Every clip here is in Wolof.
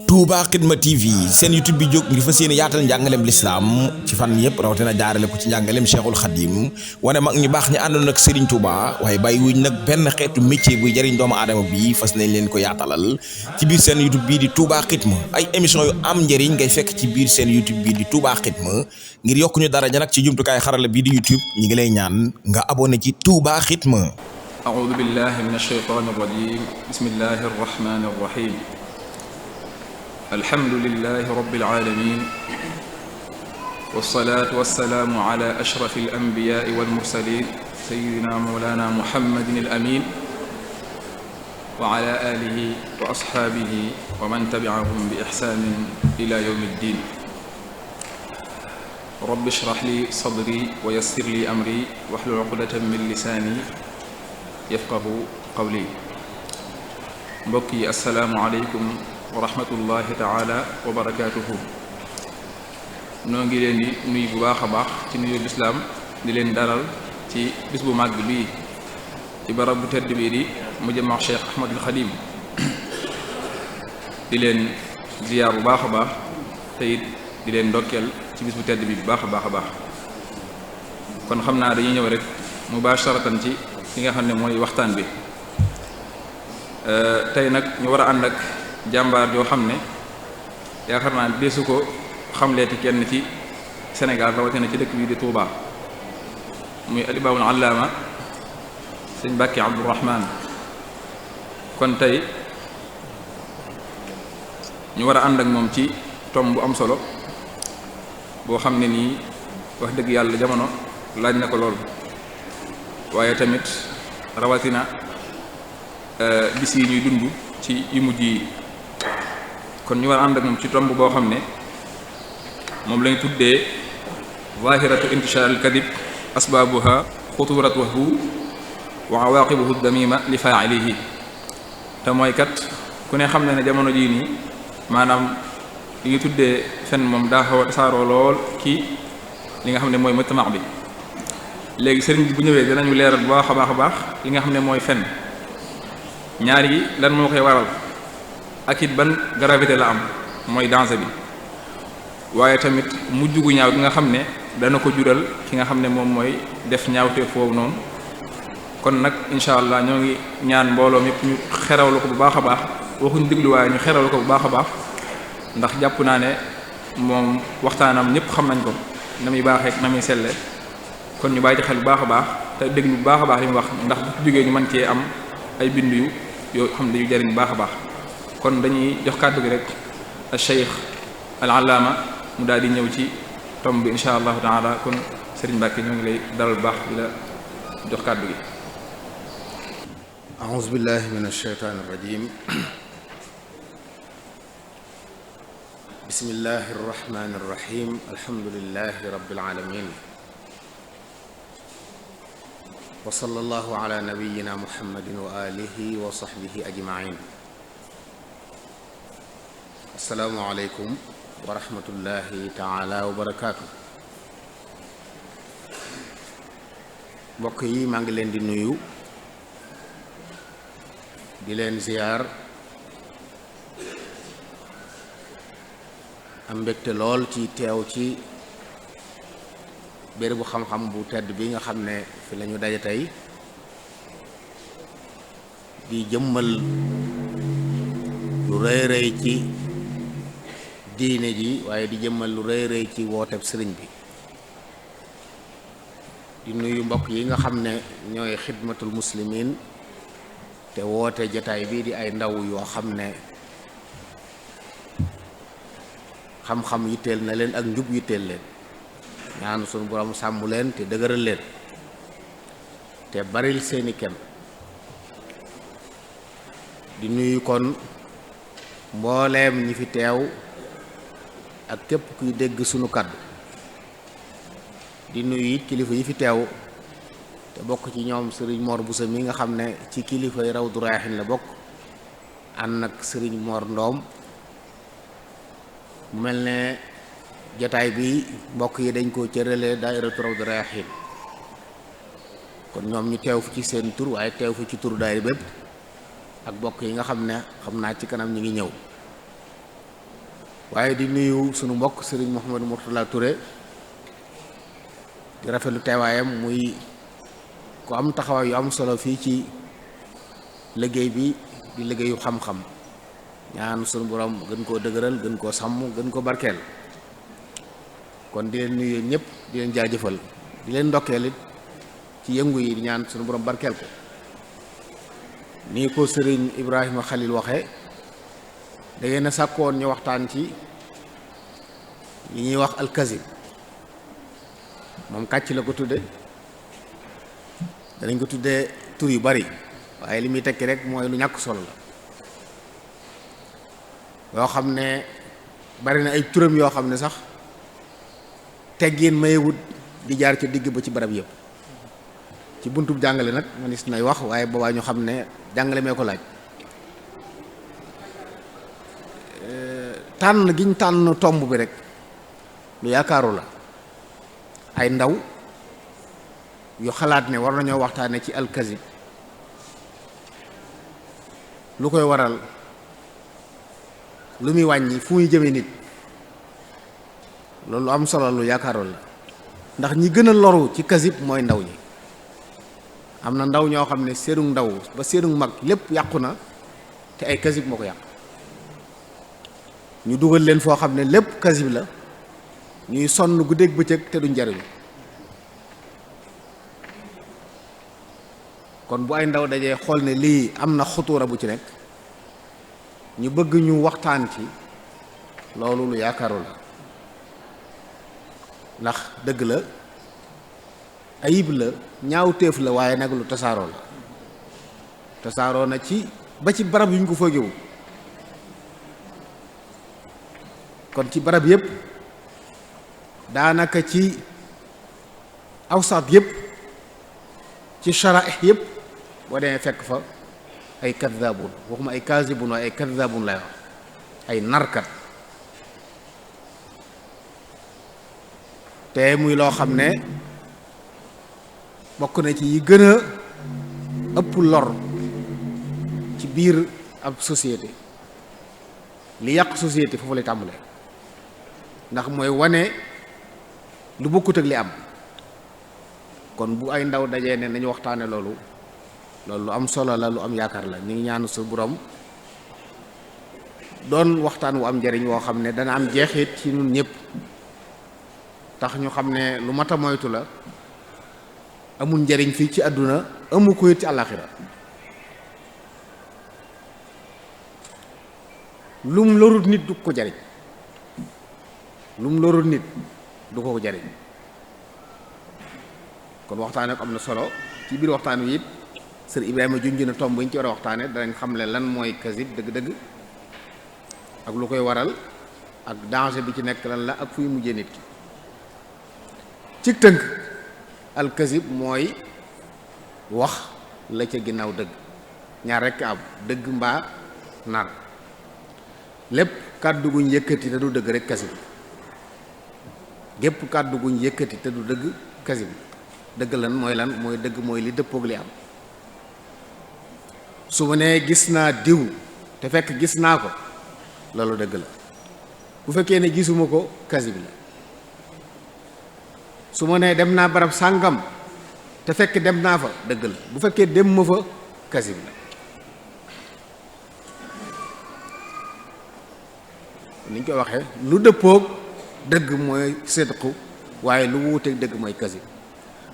Touba Xidma TV seen YouTube bi jóg ngir fas yéene yaatal njàngaleem lislaam ci fan yëpp rawatina jaarale ko ci njàngaleem Cheikhul Khadim wane mag ñu baax ñi àndoon ak Serigne Touba waaye bàyyi wuñ nag benn xeetu métier buy jëriñ doomu aadama bi fas nañ leen ko yaatalal ci biir seen YouTube bii di Touba Xidma ay émission yu am njëriñ ngay fekk ci biir seen YouTube bii di Touba Xidma ngir yokku ñu daraja nag ci jumtukaay xarala bii di YouTube ñi ngi lay ñaan nga abonné ci Touba Xidma. A'uudu billahi minash shaytaanir rajiim bismillahir rahmaanir rahiim. alhamdulillahi rabbil aalamiin wassalaatu wassalaamu ala ashrafil anbiyaa'i wal mursaliin sayyidinaa mawlaanaa muhammadin al amiin wa ala aalihi wa ashaabihi wa man tabi'ahum bi ihsaanin ilaa yawmi ddiin. rabbi shrah li sadri wa yassir li amri wahlul uqdatan min lisaani yafqahu qawli. mbokk yi assalaamu aleykum wa rahmatullahi taala wa barakaatuhu. noo ngi leen di nuyu bu baax a baax ci nuyu lislaam di leen dalal ci bis bu màgg bii ci barab bu tedd bii di mujamma Cheikh Ahmadul Xadim di leen ziyaar bu baax a baax te it di leen ndokkeel ci bis bu tedd bi bu baax a baax a baax. kon xam naa dañuy ñëw rek mubaasharatan ci li nga xam ne mooy waxtaan bi. tey nag ñu war a ànd ak jàmbaar yoo xam ne yaakaar naa deesu ko xamleeti kenn ci Sénégal rawatina ci dëkk bii di Touba muy alimaamul allaama sëñ Mbàkke Abdourahman. kon tey ñu war a ànd ak moom ci tomb bu am solo boo xam ne nii wax dëgg yàlla jamono laaj na ko lool waaye tamit rawatina bis yi ñuy dund ci yu mujj yi. kon ñu war a ànd ak moom ci tomb boo xam ne moom lañ tuddee zahiratu intishar al kadib asbaabuha xuturatuhu wa awaqibuhu damima li faa'ilihi. te mooy kat ku ne xam ne jamono jii nii maanaam li ñu tuddee fen moom daa xaw a tasaaroo lool ci li nga xam ne mooy mujtama bi. léegi sëriñ bi bu ñëwee dinañu leeral bu baax a baax a baax li nga xam ne mooy fen ñaar yi lan moo koy waral ak it ban gravité la am mooy danger bi waaye tamit mujj gu ñaaw gi nga xam ne dana ko jural ki nga xam ne moom mooy def ñaawteef foofu noonu. kon nag incha allah ñoo ngi ñaan mbooloo mépp ñu xerawlu ko bu baax a baax waxuñ déglu waaye ñu xerawlu ko bu baax a baax ndax jàpp naa ne moom waxtaanam ñëpp xam nañ ko na muy baaxee na muy selle. kon ñu bàyyi ci xel bu baax a baax te déglu bu baax a baax li mu wax ndax bu jógee ñu mën cee am ay bind yu yoo xam ne dañu jariñ bu baax a baax. kon dañuy jox kàddu gi rek al cheikh al allaama mu daal di ñëw ci tomb bi insha allahu taala. kon Serigne Mbacke ñoo ngi lay dalal bu baax di la jox kàddu gi. a'uuzu billahi min ash-shaytaani ar-rajiim. bismillahi ar-rahmaani ar-rahiim. alhamdulillahi rabbil aalamiin. wa sallallahu ala nabiyyina muhammadin wa alihi wa sahbihi ajmain. assalaamu aleykum wa rahmatullahi taala wa barakaatu. mbokk yi maa ngi leen di nuyu di leen ziyaar am mbégte lool ci teew ci bérébu xam-xam bu tedd bi nga xam ne fi lañu daje tey di jëmmal lu rëy rëy ci diine ji waaye di jëmmal lu rëy rëy ci wooteb sëriñ bi. di nuyu mbokk yi nga xam ne ñooy xidmatul muslimin te woote jataay bii di ay ndaw yoo xam ne xam-xam yitteel na leen ak njub yitteel leen. ñaan sunu borom sàmm leen te dëgëral leen te baril seeni kem. di nuyu kon mbooleem ñi fi teew ak képp kuy dégg sunu kàddu. di nuyu it kilifa yi fi teew te bokk ci ñoom sëriñ Mor Bousso mi nga xam ne ci kilifa yi Rawdu Rayaahiin la bokk ànd ak sëriñ Mor Ndoom. mu mel ne jataay bi mbokk yi dañ koo cërale daayiratu Rawdu Rayaahiin kon ñoom ñu teew fi ci seen tur waaye teew fi ci tur daayira bépp ak bokk yi nga xam ne xam naa ci kanam ñi ngi ñëw waaye di nuyu sunu mbokk sëriñ Mouhamadou Mourtala Touré di rafetlu teewaayam muy ku am taxawaay yu am solo fii ci liggéey bi di liggéeyu xam-xam ñaan sunu borom gën koo dëgëral gën koo sàmm gën ko barkeel kon di leen nuyu ñëpp di leen jaajëfal di leen ndokkeel it ci yëngu yi di ñaan sunu borom barkeel ko nii ko sëriñ Ibrahima Khalil waxe da ngeen a sàkkoon ñu waxtaan ci li ñuy wax alkazib moom kàcc la ko tudde danañ ko tuddee tur yu bari waaye li muy tekki rek mooy lu ñàkk solo la yoo xam ne bari na ay turam yoo xam ne sax teggin mayewut di jaar ca digg ba ci barab yëpp ci buntub jàngale nag manis nay wax waaye boobaa ñu xam ne jàngale mee ko laaj tànn giñ tànn tomb bi rek lu yaakaaru la ay ndaw yu xalaat ne war nañoo waxtaane ci alkazib lu koy waral lu muy wàññi fu muy jëme nit loolu am solo lu yaakaaroon la ndax ñi gën a loru ci kazib mooy ndaw ñi am na ndaw ñoo xam ne seenu ndaw ba seenu mag lépp yàqu na te ay kazib moo ko yàq ñu dugal leen foo xam ne lépp kazib la ñuy sonn guddeeg bëccëg te duñ jariñu kon bu ay ndaw dajee xool ne lii am na xutuura bu ci nekk ñu bëgg ñu waxtaan ci loolu lu yaakaaru la ndax dëgg la ayib la ñaawteef la waaye nag lu tasaaroo la tasaaroo na ci ba ci barab yu ñu ko foogewu kon ci barab yépp daanaka ci awsaat yépp ci sharaih yépp boo demee fekk fa ay kaddaabun waxuma ay kaasibun waaye ay kaddaabun lay wax ay narkat te muy loo xam ne bokk na ci yi gën a ëpp lor ci biir ab société li yàq société foofu lay tàmbalee ndax mooy wane lu bokkut ak li am kon bu ay ndaw dajee ne nañu waxtaane loolu lu am solo la lu am yaakaar la ñu ngi ñaanu su borom doon waxtaan wu am njariñ woo xam ne dana am jeexit ci ñun ñëpp tax ñu xam ne lu mat a moytu la amul njariñ fii ci àdduna amu ko it ci àllaaxira lum lorut nit du ko jariñ lum lorut nit du ko jariñ kon waxtaane ko am na solo ci biir waxtaan wi it sër Ibrahima junj na tomb yi ñu ci war a waxtaane danañ xamle lan mooy kazib dëgg-dëgg ak lu koy waral ak danger bi ci nekk lan la ak fuy mujjee nit ki ci tënk alkazib mooy wax la ca ginnaaw dëgg ñaar rekk am dëgg mbaa nar lépp kàddu guñ yëkkati te du dëgg rek kazib gépp kàddu guñ yëkkati te du dëgg kazib dëgg lan mooy dëgg mooy li dëppoog li am su ma nee gis naa diw te fekk gis naa ko loolu dëgg la bu fekkee ne gisuma ko kazib la su ma nee dem naa barab sàngam te fekk dem naa fa dëgg la bu fekkee dem ma fa kazib la ni ñu koy waxee lu dëppoog dëgg mooy sidqu waaye lu wuuteeg dëgg mooy kazib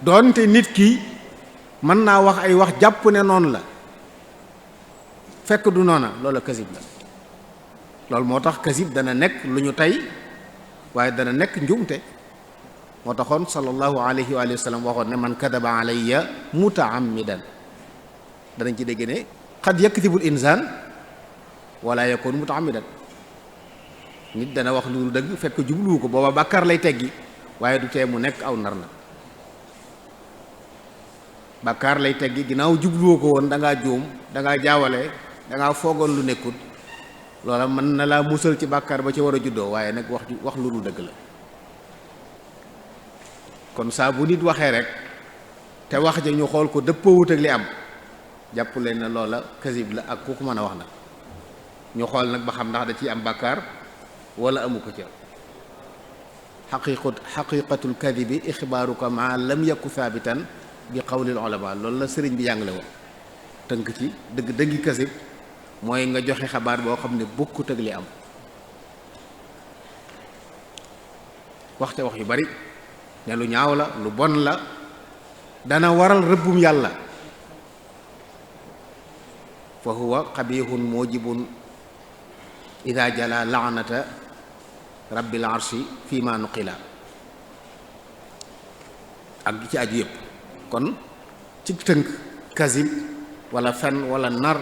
doonte nit ki mën naa wax ay wax jàpp ne noonu la fekk du noona loola kazib la loolu moo tax kazib dana nekk lu ñu tey waaye dana nekk njuumte moo taxoon sallallahu alayhi wa sallam waxoon ne man kadaba alayya mutaammidan danañ ci dégg ne xad yakdibul insaan wala yakun mutaammidan nit dana wax lu dëgg fekk jubluwu ko booba bàkkaar lay teggi waaye du tee mu nekk aw nar na bàkkaar lay teggi ginnaaw jubluwoo ko woon da ngaa juum da ngaa jaawale da ngaa foogoon lu nekkut loola mën na laa musal ci bàkkaar ba ci war a juddoo waaye nag wax lu dul dëgg la kon saa bu nit waxee rek te wax ja ñu xool ko dëppoowut ak li am jàpp leen ne loola kasib la ak ku ko mën a wax nag ñu xool nag ba xam ndax da ciy am bàkkaar wala amu ko ca. xaqiqatul kadibi ixbaaruka ma lam yakku thaabitan bi qawlil ulama loolu la sëriñ bi jàngale woon. tënk ci dëggi kasib mooy nga joxe xabaar boo xam ne bokkut ak li am. waxte wax yu bari ne lu ñaaw la lu bon la dana waral rëbbum yàlla. fa huwa xabihun mujibun ida jala laanata rabbil arshi fi ma nuqila ak ci aju yépp. kon ci tënk kasib wala fen wala nar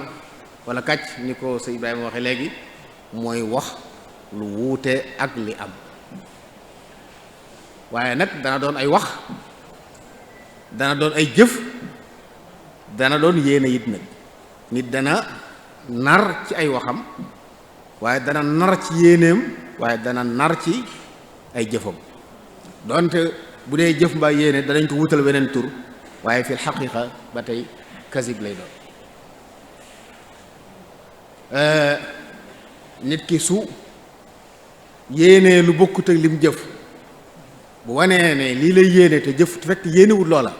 wala kàcc ni ko sëñ Ibrahima waxe léegi mooy wax lu wuute ak li am. waaye nag dana doon ay wax dana doon ay jëf dana doon yéene it nag. nit dana nar ci ay waxam waaye dana nar ci yéeneem waaye dana nar ci ay jëfam donte bu dee jëf mbaa yéene danañ ko wutal weneen tur waaye fil xaqiqa ba tey kasib lay doon. nit ki su yéenee lu bokkut ak lim jëf bu wanee ne lii lay yéene te jëf fekk yéenewul loola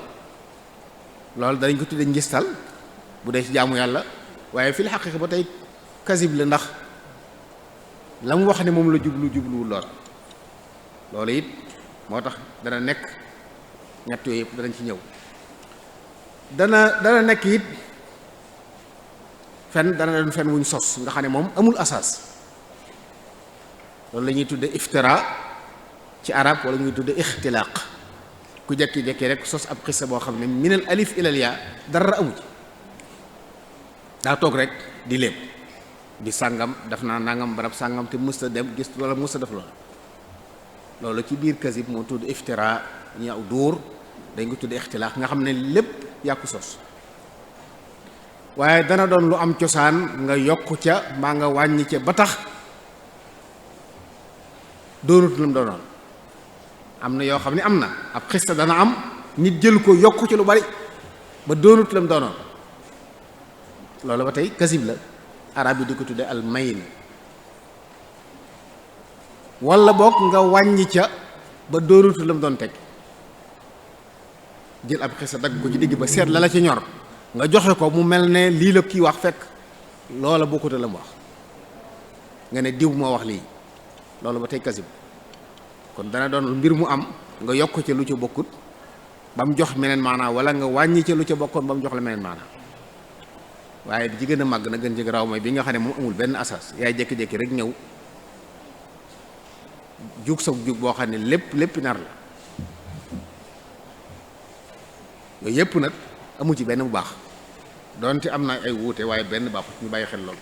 loolu danañ ko tudde njistal bu dee ci jaamu yàlla waaye fil xaqiqa ba tey kasib la ndax la mu wax ne moom la jubluwul lool. loolu it moo tax dana nekk ñett yooyu yëpp danañ ci ñëw. dana nekk it fen dana doon fen wuñ sos nga xam ne moom amul asaas loolu la ñuy tudde iftira ci arab wala ñuy tudde ixtilaaq ku jekki-jekki rek sos ab xissa boo xam ne minal alif ilal yaa dara amu ci. daa toog rek di léeb di sàngam daf naa nangam barab sàngam te mësta dem gis wala mësta def loolu ci biir kasib moo tudd iftira ñaaw dóor dañ ko tudd ixtilaax nga xam ne lépp yàqu sos. waaye dana doon lu am cosaan nga yokku ca mbaa nga wàññi ca ba tax doonut lu mu doonoon. am na yoo xam ne am na ab xista dana am nit jël ko yokku ci lu bari ba doonut lu mu doonoon. loolu ba tey kasib la arab yi di ko tudde al mayin wala boog nga wàññi ca ba dóorutu la mu doon teg jël ab xisa dagg ko ci digg ba seet la la ci ñor nga joxe ko mu mel ne lii la kii wax fekk loola bokkute la mu wax nga ne diw moo wax lii loolu ba tey kasib. kon dana doon mbir mu am nga yokk ca lu ca bokkut ba mu jox meneen maanaa wala nga wàññi ca lu ca bokkoon ba mu jox la meneen maanaa. waaye bi ci gën a màgg na gën ci raw mooy bi nga xam ne moom amul benn asas yaay jékki-jékki rek ñëw jug sa jug boo xam ne lépp nar la yooyu yëpp nag amu ci benn bu baax donte am na ay wuute waaye benn baaxut ñu bàyyi xel loolu.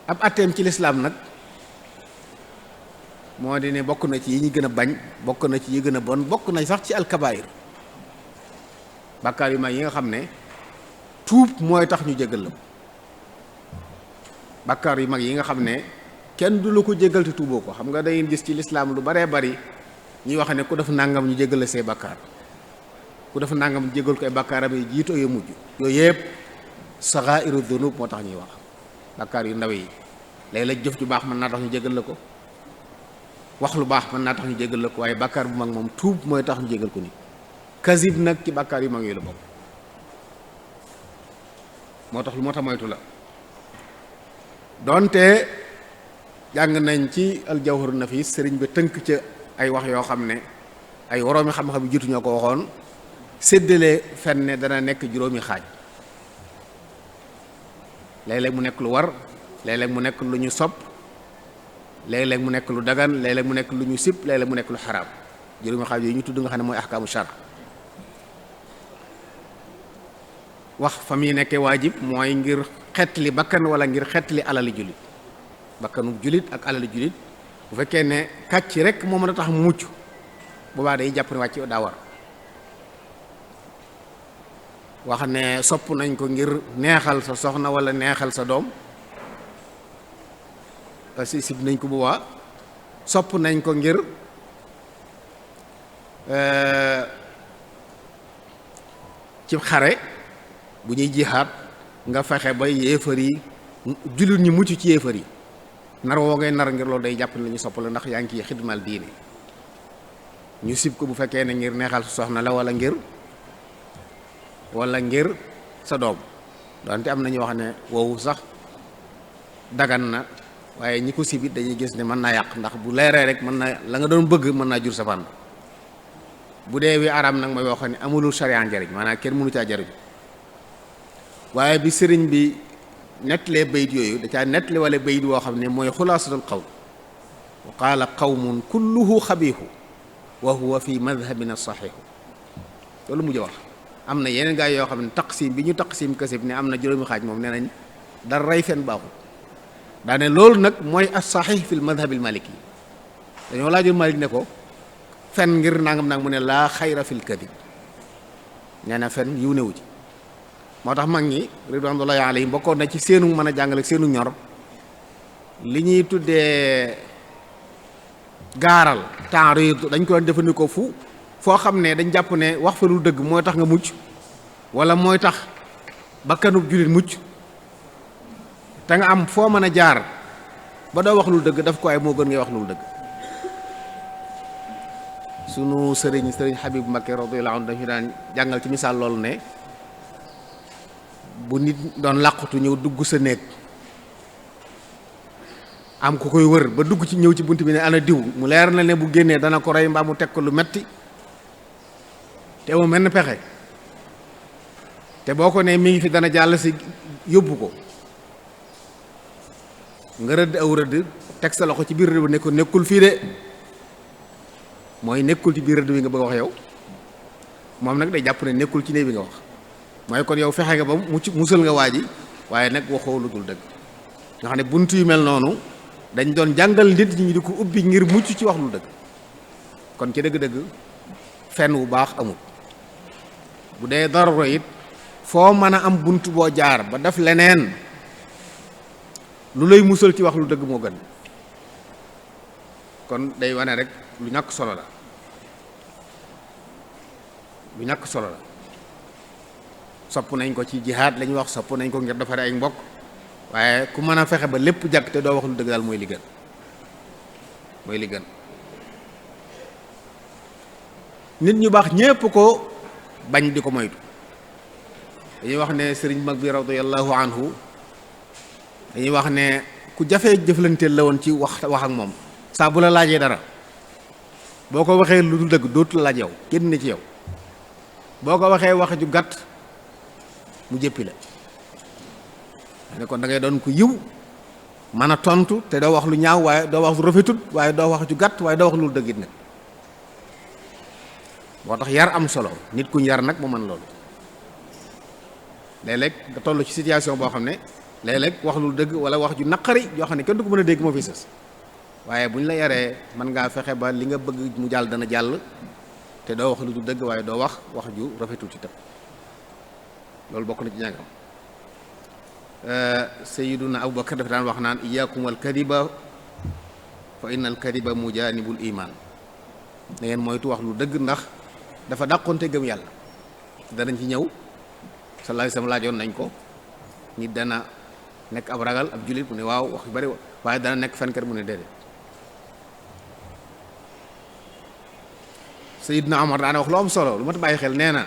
ab atteem ci lislaam nag moo di ne bokk na ci yi ñu gën a bañ bokk na ci yi gën a bon bokk na sax ci alkabaayir bàkkaar yu mag yi nga xam ne tuub mooy tax ñu jégal la bàkkaar yu mag yi nga xam ne kenn du la ko jégal te tuuboo ko xam nga day gis ci lislaam lu baree bari ñuy wax ne ku def nangam ñu jégal la say bàkkaar ku def nangam ñu jégal ko ay bàkkaaram yi jiitu yu mujj yooyu yëpp saxaa'iru dunub moo tax ñuy wax bàkkaar yu ndaw yi léeg-léeg jëf ju baax mën naa tax ñu jégal la ko wax lu baax mën naa tax ñu jégal la ko waaye bàkkaar bu mag moom tuub mooy tax ñu jégal ko nit. kasib nag ci bàkkaar yu mag yooyu la bokk moo tax lu moo tax moytu la donte jàng nañ ci aljawharu nafis sëriñ bi tënk ca ay wax yoo xam ne ay woroomi xam-xam yu jiitu ñoo ko waxoon séddale fen ne dana nekk juróomi xaaj léeg-léeg mu nekk lu war léeg-léeg mu nekk lu ñu sopp léeg-léeg mu nekk lu dagan léeg-léeg mu nekk lu ñu sib léeg-léeg mu nekk lu xaraam juróomi xaaj yooyu ñu tudd nga xam ne mooy ahkaamu shar wax fa muy nekkee waajib mooy ngir xettali bakkan wala ngir xettali alali jullit bakkanu jullit ak alali jullit bu fekkee ne kàcc rek moo mën a tax mu mucc boobaa day jàpp ne wàcc daa war wax ne sopp nañ ko ngir neexal sa soxna wala neexal sa doom si sib nañ ko boobaa sopp nañ ko ngir ci xare bu ñuy jihaat nga fexe ba yéefar yi jullit ñi mucc ci yéefar yi nar woo ngay nar ngir loolu day jàpp ne la ñu sopp la ndax yaa ngi ciy xidmal diine ñu sib ko bu fekkee ne ngir neexal su soxna la wala ngir sa doom donte am na ñu wax ne woowu sax dagan na waaye ñi ko sibit dañuy gis ne mën naa yàq ndax bu leeree rek mën naa la nga doon bëgg mën naa jur safaan bu dee wi araam nag mooy wax ne amulul sharia njariñ maanaam kenn mënu caa jariñ waaye bi sëriñ bi nettalee bayit yooyu da caa nettali wala bayit woo xam ne mooy xulaasatul qawl wa qaala qawmun kulluhu xabiihu wa huwa fi madhabina saxiixu loolu mujj wax am na yeneen gaa yoo xam ne taqsim bi ñu taqsim kasib ne am na juróomi xaaj moom nee nañ dara rey fen baaxul daane loolu nag mooy as saxiix fi l madhabil maliki dañoo laajoon malik ne ko fen ngir nangam nag mu ne laa xayra fil kadib nee na fen yiw newu ci moo tax mag ñi ridwanullahi alayhim bokkoon na ci seenu mën a jàngale ak seenu ñor li ñuy tuddee gaaral ta'rid dañ ko doon jëfandikoo foo xam ne dañ jàpp ne wax fa lu dëgg mooy tax nga mucc wala mooy tax bakkanub jullit mucc te nga am foo mën a jaar ba doo wax lu dëgg daf ko ay moo gën ngay wax lu dëgg sunu sëriñ Habib Mbacké radiyallahu anhu dañu daan jàngal ci misaal loolu ne bu nit doon làqutu ñëw dugg sa néeg am ku koy wër ba dugg ci ñëw ci bunt bi ne ana diw mu leer na ne bu génnee dana ko rey mbaa mu teg ko lu metti te amoo menn pexe te boo ko ne mi ngi fi dana jàll si yóbbu ko nga rëdd aw rëdd teg sa loxo ci biir rëdd bi ne ko nekkul fii de mooy nekkul ci biir rëdd bi nga bëgg a wax yow moom nag day jàpp ne nekkul ci néeg bi nga wax mooy kon yow fexe nga ba musal nga waa ji waaye nag waxoo lu dul dëgg nga xam ne bunt yu mel noonu dañ doon jàngal nit ñi di ko ubbi ngir mucc ci wax lu dëgg kon ci dëgg-dëgg fenn wu baax amul bu dee daruro it foo mën a am bunt boo jaar ba def leneen lu lay musal ci wax lu dëgg moo gën kon day wane rek lu ñàkk solo la lu ñàkk solo la sopp nañ ko ci jihaad lañuy wax sopp nañ ko ngir defare ay mbokk waaye ku mën a fexe ba lépp jàkk te doo wax lu dëgg daal mooy li gën mooy li gën nit ñu baax ñépp ko bañ di ko moytu dañuy wax ne sëriñ mag bi radiyallahu anhu dañuy wax ne ku jafee jëflanteel la woon ci wax ak moom saa bu la laajee dara boo ko waxee lu dul dëgg dootu la laaj yow kenn ne ci yow boo ko waxee wax ju gàtt mu jëppi la ne kon da ngay doon ku yiw mën a tontu te doo wax lu ñaaw waaye doo wax lu rafetut waaye doo wax ju gàtt waaye doo wax lu dëgg it nag moo tax yar am solo nit kuñ yar nag mu mën loolu léeg-léeg nga toll ci situation boo xam ne léeg-léeg wax lu dëgg wala wax ju naqari yoo xam ne kenn du ko mën a dégg moo fi sës waaye bu ñu la yaree mën ngaa fexe ba li nga bëgg mu jàll dana jàll te doo wax lu du dëgg waaye doo wax ju rafetul ci tam loolu bokk na ci njàngam Sayyiduna Abu Bakar dafa daan wax naan iyaakum wal kadiba fa inna al kadiba mujanibul iman da ngeen moytu wax lu dëgg ndax dafa dàqonte gëm yàlla danañ ci ñëw sallallahu alayhi wasallam laajoon nañ ko nit dana nekk ab ragal ab jullit mu ne waaw wax yu bari waaye dana nekk fenkat mu ne déedéet Sayyidna Omar daana wax lu am solo lu mat bàyyi xel nee na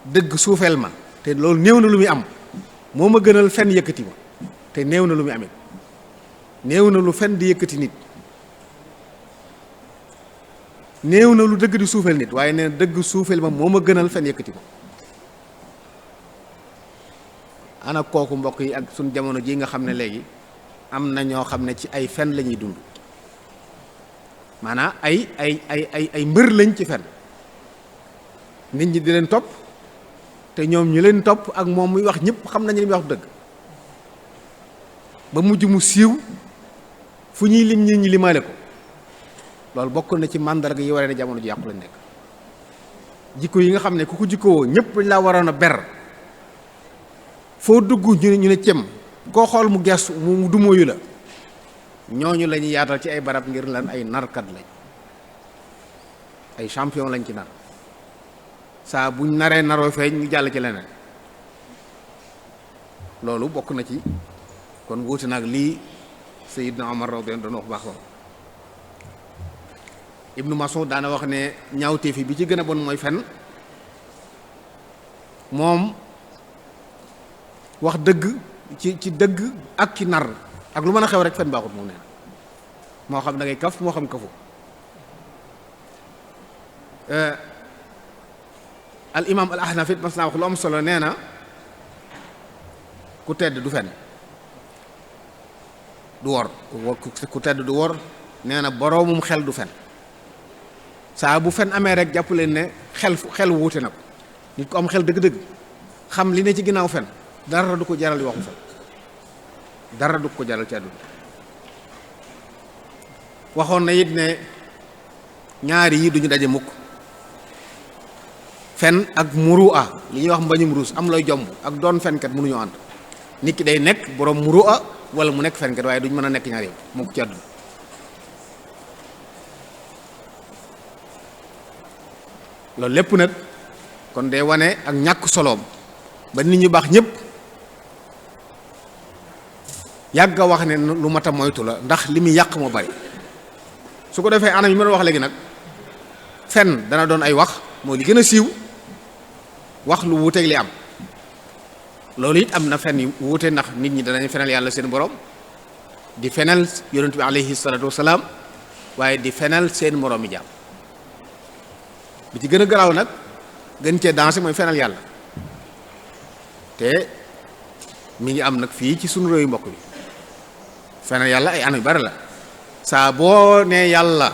dëgg suufeel ma te loolu néew na lu muy am moo ma gënal fen yëkkati ma te néew na lu muy amit néew na lu fen di yëkkati nit néew na lu dëgg di suufeel nit waaye nee na dëgg suufeel ma moo ma gënal fen yëkkati ma ana kooku mbokk yi ak suñ jamono ji nga xam ne léegi am na ñoo xam ne ci ay fen la ñuy dund maanaam ay mbër lañ ci fen nit ñi di leen topp te ñoom ñu leen topp ak moom muy wax ñëpp xam nañu li muy wax dëgg ba mujj mu siiw fu ñuy lim ñi limaale ko loolu bokk na ci màndarga yi waree ne jamono ji yàqu lañ nekk jikko yi nga xam ne ku ko jikkoo ñëpp dañ laa waroon a ber foo dugg ñu ne cem koo xool mu gestu mu dumóoyu la ñooñu la ñuy yaatal ci ay barab ngir lan ay narkat lañ ay champion lañ ci nar saa buñ naree naroo feeñ ñu jàll ci leneen loolu bokk na ci kon wuute nag lii Sayyidna Omar radiyallahu anhu doon wax baax wax Ibnu Mas'ud daana wax ne ñaawteef yi bi ci gën a bon mooy fen moom wax dëgg ci dëgg ak ci nar ak lu mën a xew rek fen baaxut moom nee na moo xam da ngay kaf moo xam kafu al imam al ahnaf it mas naa wax lu am solo nee na ku tedd du fen du wor ku tedd du wor nee na boroomum xel du fen saa bu fen amee rek jàpp leen ne xel wuute na ko nit ko am xel dëgg-dëgg xam li ne ci ginnaaw fen dara du ko jaral di waxu fen dara du ko jaral ci àdduna waxoon na it ne ñaari yi duñu daje mukk fen ak muru'a li ñuy wax mbañum ruus am looy jomb ak doon fenkat mënuñoo ànd nit ki day nekk boroom muru'a wala mu nekk fenkat waaye duñ mën a nekk ñaar yow mukk ci àdduna loolu lépp nag kon day wane ak ñàkk soloom ba nit ñu baax ñëpp yàgg a wax ne lu mat a moytu la ndax li muy yàq moo bari su ko defee anam yi ma doon wax léegi nag fen dana doon ay wax moo li gën a siiw wax lu wuuteeg li am loolu it am na fen yu wuute ndax nit ñi danañ fenal yàlla seen borom di fenal yonent bi alayhi salaatu wasalaam waaye di fenal seen moroomi jaam bi ci gën a garaaw nag gën cee dansé mooy fenal yàlla te mi ngi am nag fii ci sunu réew mbokk bi fenal yàlla ay anam yu bari la saa boo nee yàlla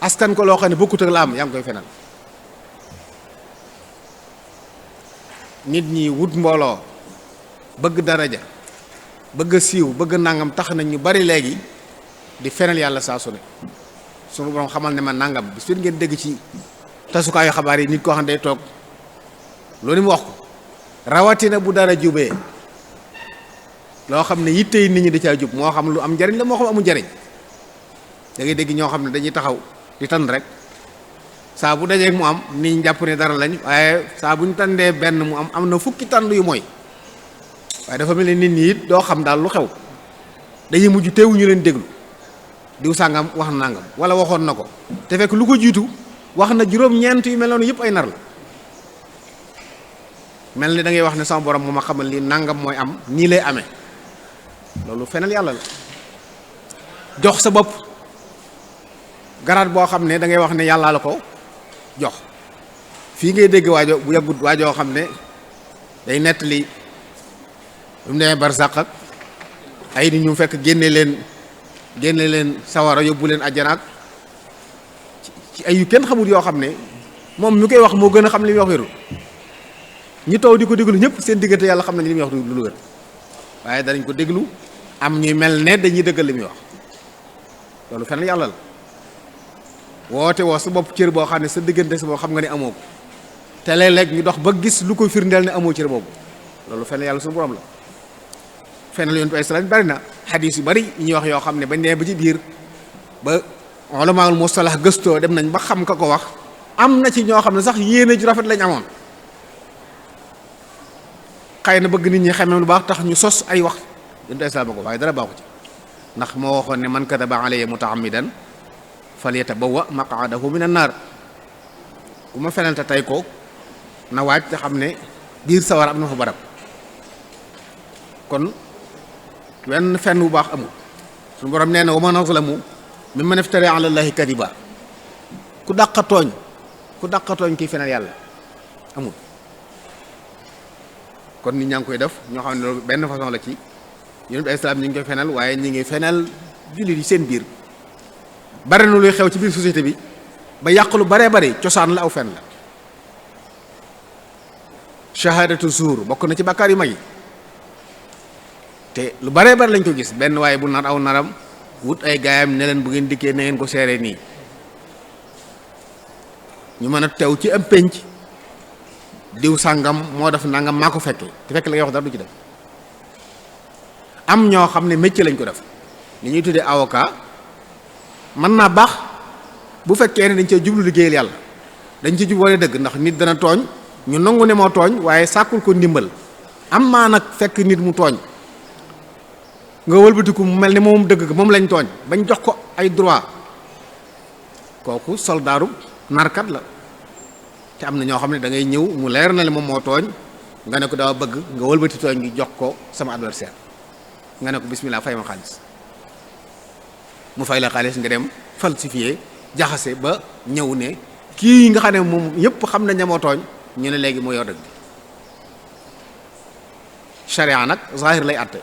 askan ko loo xam ne bokkut ak la am yaa ngi koy fenal nit ñi wut mbooloo bëgg daraja bëgg siiw bëgg nangam tax nañ ñu bari léegi di fenal yàlla saa su ne sunu borom xamal ne ma nangam bis fi ngeen dégg ci tasukaayu xabaar yi nit koo xam ne day toog loolu mu wax ko rawatina bu dara jubee loo xam ne yitte yi nit ñi da caa jub moo xam lu am njariñ la moo xam amul njariñ da ngay dégg ñoo xam ne dañuy taxaw di tànn rek saa bu dajeeg mu am ni ñu jàpp ne dara lañ waaye saa bu ñu tàndee benn mu am na fukki tànd yu mooy waaye dafa mel ni nit ñi it doo xam daal lu xew dañuy mujj teewuñu leen déglu diw sàngam wax na nangam wala waxoon na ko te fekk lu ko jiitu wax na juróom-ñeent yu mel noonu yëpp ay nar la mel ni da ngay wax ne sama borom moo ma xamal li nangam mooy am nii lay amee loolu fenal yàlla la jox sa bopp garaat boo xam ne da ngay wax ne yàllaa la ko jox fii ngay dégg waajo bu yàggut waajoo xam ne day nettali lu mu demee barsàq ak ay nit ñu fekk génne leen sawara yóbbu leen àjjana ci ay yu kenn xamul yoo xam ne moom ñu koy wax moo gën a xam li muy wax wéru ñi taw di ko déglu ñëpp seen diggante yàlla xam nañ li muy wax lu wér waaye danañ ko déglu am ñuy mel ne dañuy dëggal li muy wax loolu fenal yàlla la woote woo sa bopp cër boo xam ne sa diggante sa bopp xam nga ne amoo ko te léeg-léeg ñu dox ba gis lu ko firndeel ne amoo cër boobu loolu fenal yàlla suñu borom la fenal yonent bi ay salaam bari na xadiis yu bari ñuy wax yoo xam ne bañ nee ba ci biir ba ulamaul mustalah gëstoo dem nañ ba xam ka ko wax am na ci ñoo xam ne sax yéene ju rafet lañ amoon xëy na bëgg nit ñi xamee lu baax tax ñu sos ay wax yonent bi ay salaam ko waaye dara baaxu ci ndax moo waxoon ne man kadaba alayya mutaammidan falyatabawwa maq'adahu minan naar ku ma fenal te tey ko na waaj te xam ne biir sawar am na fa barab kon wenn fenn bu baax amul suñu borom nee na wa man azlamu mimman iftara ala llahi kadiba ku dàqa tooñ kiy fenal yàlla amul kon nit ñaa ngi koy def ñoo xam ne loolu benn façon la ci yonent bi ay salaam ñu ngi koy fenal waaye ñu ngi fenal jullit yi seen biir bare na luy xew ci biir société bi ba yàq lu baree bari cosaan la aw fen la shahadatu zuur bokk na ci bàkkaar yu mag yi te lu baree bari lañ ko gis benn waaye bu nar aw naram wut ay gaayam ne leen bu ngeen dikkee na ngeen ko seeree nii ñu mën a teew ci am pénc diw sàngam moo def nangam maa ko fekkee te fekk la ngay wax dara du ci def am ñoo xam ne métier lañ ko def li ñuy tuddee avocat mën naa baax bu fekkee ne dañ cee jublu liggéeyal yàlla dañ ci jub wane dëgg ndax nit dana tooñ ñu nangu ne moo tooñ waaye sàkkul ko ndimbal am maa nag fekk nit mu tooñ nga wëlbatiku mu mel ni moom dëgg moom lañ tooñ bañ jox ko ay droit kooku soldaaru narkat la. te am na ñoo xam ne da ngay ñëw mu leer na le moom moo tooñ nga ne ko daa bëgg nga wëlbati tooñ gi jox ko sama adversaire nga ne ko bismillah fay ma xaalis mu fay la xaalis nga dem falsifié jaxase ba ñëw ne kii nga xam ne moom yëpp xam nañ ne moo tooñ ñu ne léegi moo yor dëgg charia nag zahir lay atte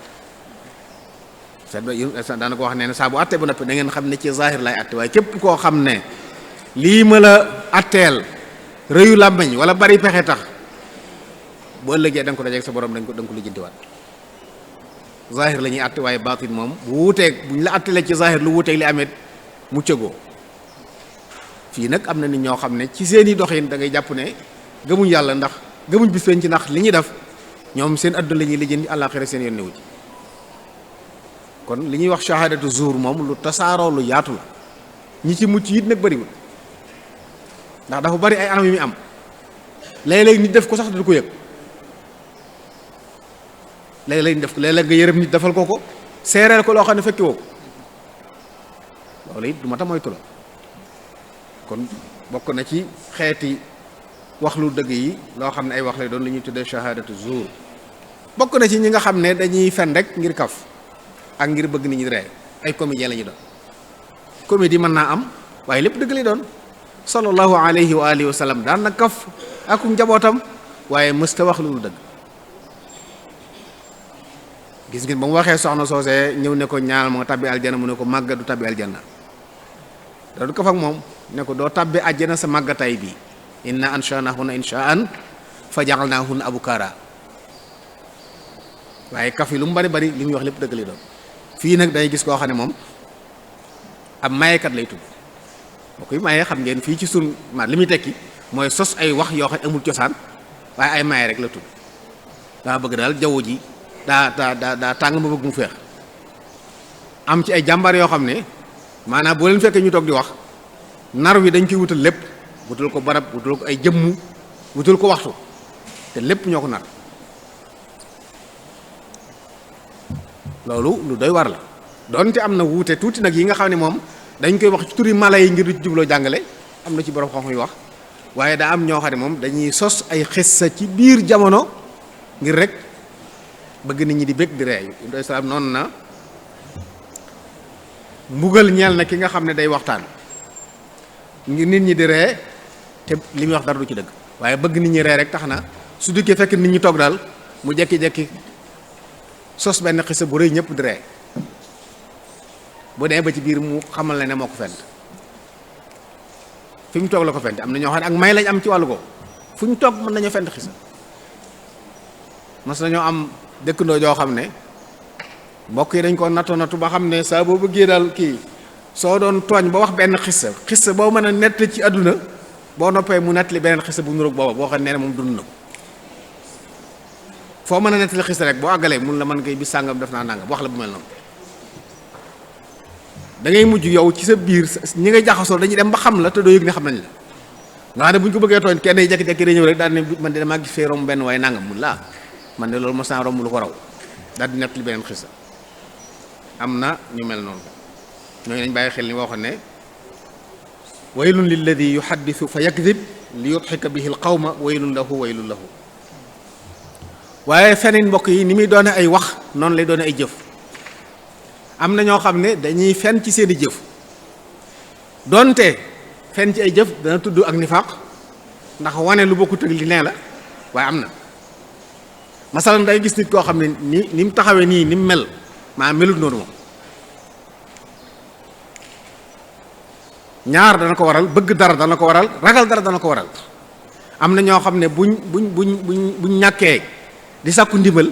daana ko wax ne saa bu atte bu noppi da ngeen xam ne ci zahir lay atte waaye képp koo xam ne lii ma la atteel rëyu làmmiñ wala bari pexe tax bu ëllëgee da nga ko dajeeg sa borom da nga ko lijjantiwaat zahir la ñuy atte waaye baatin moom bu wuuteeg buñ la attelee ci zahir lu wuuteeg li amet mu cëgoo fii nag am na nit ñoo xam ne ci seeni doxin da ngay jàpp ne gëmuñ yàlla ndax gëmuñ bis ci ndax li ñuy def ñoom seen adduna la ñuy lijjanti àllaaxira seen yoon newu ci kon li ñuy wax shahadatu zuur moom lu tasaaroo lu yaatu la ñi ci mucc it nag bëriwul ndax dafa bari ay anam yu muy am léeg-léeg nit def ko sax du ko yëg léeg-léeg nit def ko léeg-léeg nga yërëm nit defal ko seereel ko loo xam ne fekki woo ko loolu it du ma ta moytu la kon bokk na ci xeeti wax lu dëgg yi loo xam ne ay wax lay doon li ñuy tuddee shahadatu zuur bokk na ci ñi nga xam ne dañuy fen rek ngir kaf ak ngir bëgg nit ñi ree ay comédien la ñu doon comédie mën naa am waaye lépp dëgg lay doon sallallahu alayhi wa alihi wa sallam daan na kaf ak njabootam waaye mësta wax lu dëgg gis ngeen ba mu waxee soxna soosee ñëw ne ko ñaanal ma nga tabbi aljanna mu ne ko màgga du tabbi aljanna da du kaf ak moom ne ko doo tabbi àjjana sa màggatay bi inna anshanahunna inshaan fa ja'alnahunna abukara waaye kaf yi lu mu bari bari li muy wax lépp dëgg lay doon fii nag day gis koo xam ne moom ab mayekat lay tudd boo koy mayee xam ngeen fii ci sun ma li muy tekki mooy sos ay wax yoo xam ne amul cosaan waaye ay maye rek la tudd daa bëgg daal jaww ji daa tàng ma bëgg mu feex am ci ay jàmbaar yoo xam ne maanaam boo leen fekkee ñu toog di wax nar wi dañ koy wutal lépp wutal ko barab wutal ko ay jëmm wutal ko waxtu te lépp ñoo ko nar loolu lu doy war la donte am na wuute tuuti nag yi nga xam ne moom dañ koy wax ci turi mala yi ngir du ci jubloo jàngale am na ci borom xam-xam yu wax waaye daa am ñoo xam ne moom dañuy sos ay xissa ci biir jamono ngir rek bëgg nit ñi di bég di ree doy salaam noonu na mbugal ñeel na ki nga xam ne day waxtaan ngir nit ñi di ree te li muy wax dara du ci dëgg waaye bëgg nit ñi ree rek tax na su dikkee fekk nit ñi toog daal mu jekki-jekki sos benn xisa bu rëy ñëpp di ree bu dee ba ci biir mu xamal la ne moo ko fent fi mu toog la ko fent am na ñoo xam ne ak may lañ am ci wàllu ko fu ñu toog mën nañoo fent xisa mas nañoo am dëkkandoo joo xam ne mbokk yi dañ ko nattu ba xam ne saa boo bëggee daal kii soo doon tooñ ba wax benn xissa boo mën a nett ci àdduna boo noppee mu nettali beneen xissa bu nuroog booba boo xam ne moom dund na ko foo mën a nettali xissa rek boo àggalee mun la mën koy bis sàngam def naa nangam wax la bu mel noonu da ngay mujj yow ci sa biir ñi ngay jaxasoo dañuy dem ba xam la te doo yëg ne xam nañ la nga xam ne bu ñu ko bëggee tooñ kenn yi jekki-jekki day ñëw rek daal ne man de damaa gis fee romb benn waaye nangam mun laa man de loolu mos naa romb lu ko raw daal di nettali beneen xissa am na ñu mel noonu ñooñu dañ bàyyi xel ni waxoon ne waylun lilladi yuhaddithu fa yakdib li yudxika bihi alqawma waylun lahu waaye feneen mbokk yi ni muy doone ay wax noonu lay doone ay jëf am na ñoo xam ne dañuy fen ci seeni jëf donte fen ci ay jëf dana tudd ak nifaaq ndax wane lu bokkut ak li nee la waaye am na masalan day gis nit koo xam ne ni mu taxawee nii ni mu mel maa melut noonu moom ñaar dana ko waral bëgg dara dana ko waral ragal dara dana ko waral am na ñoo xam ne buñ ñàkkee di sàkku ndimbal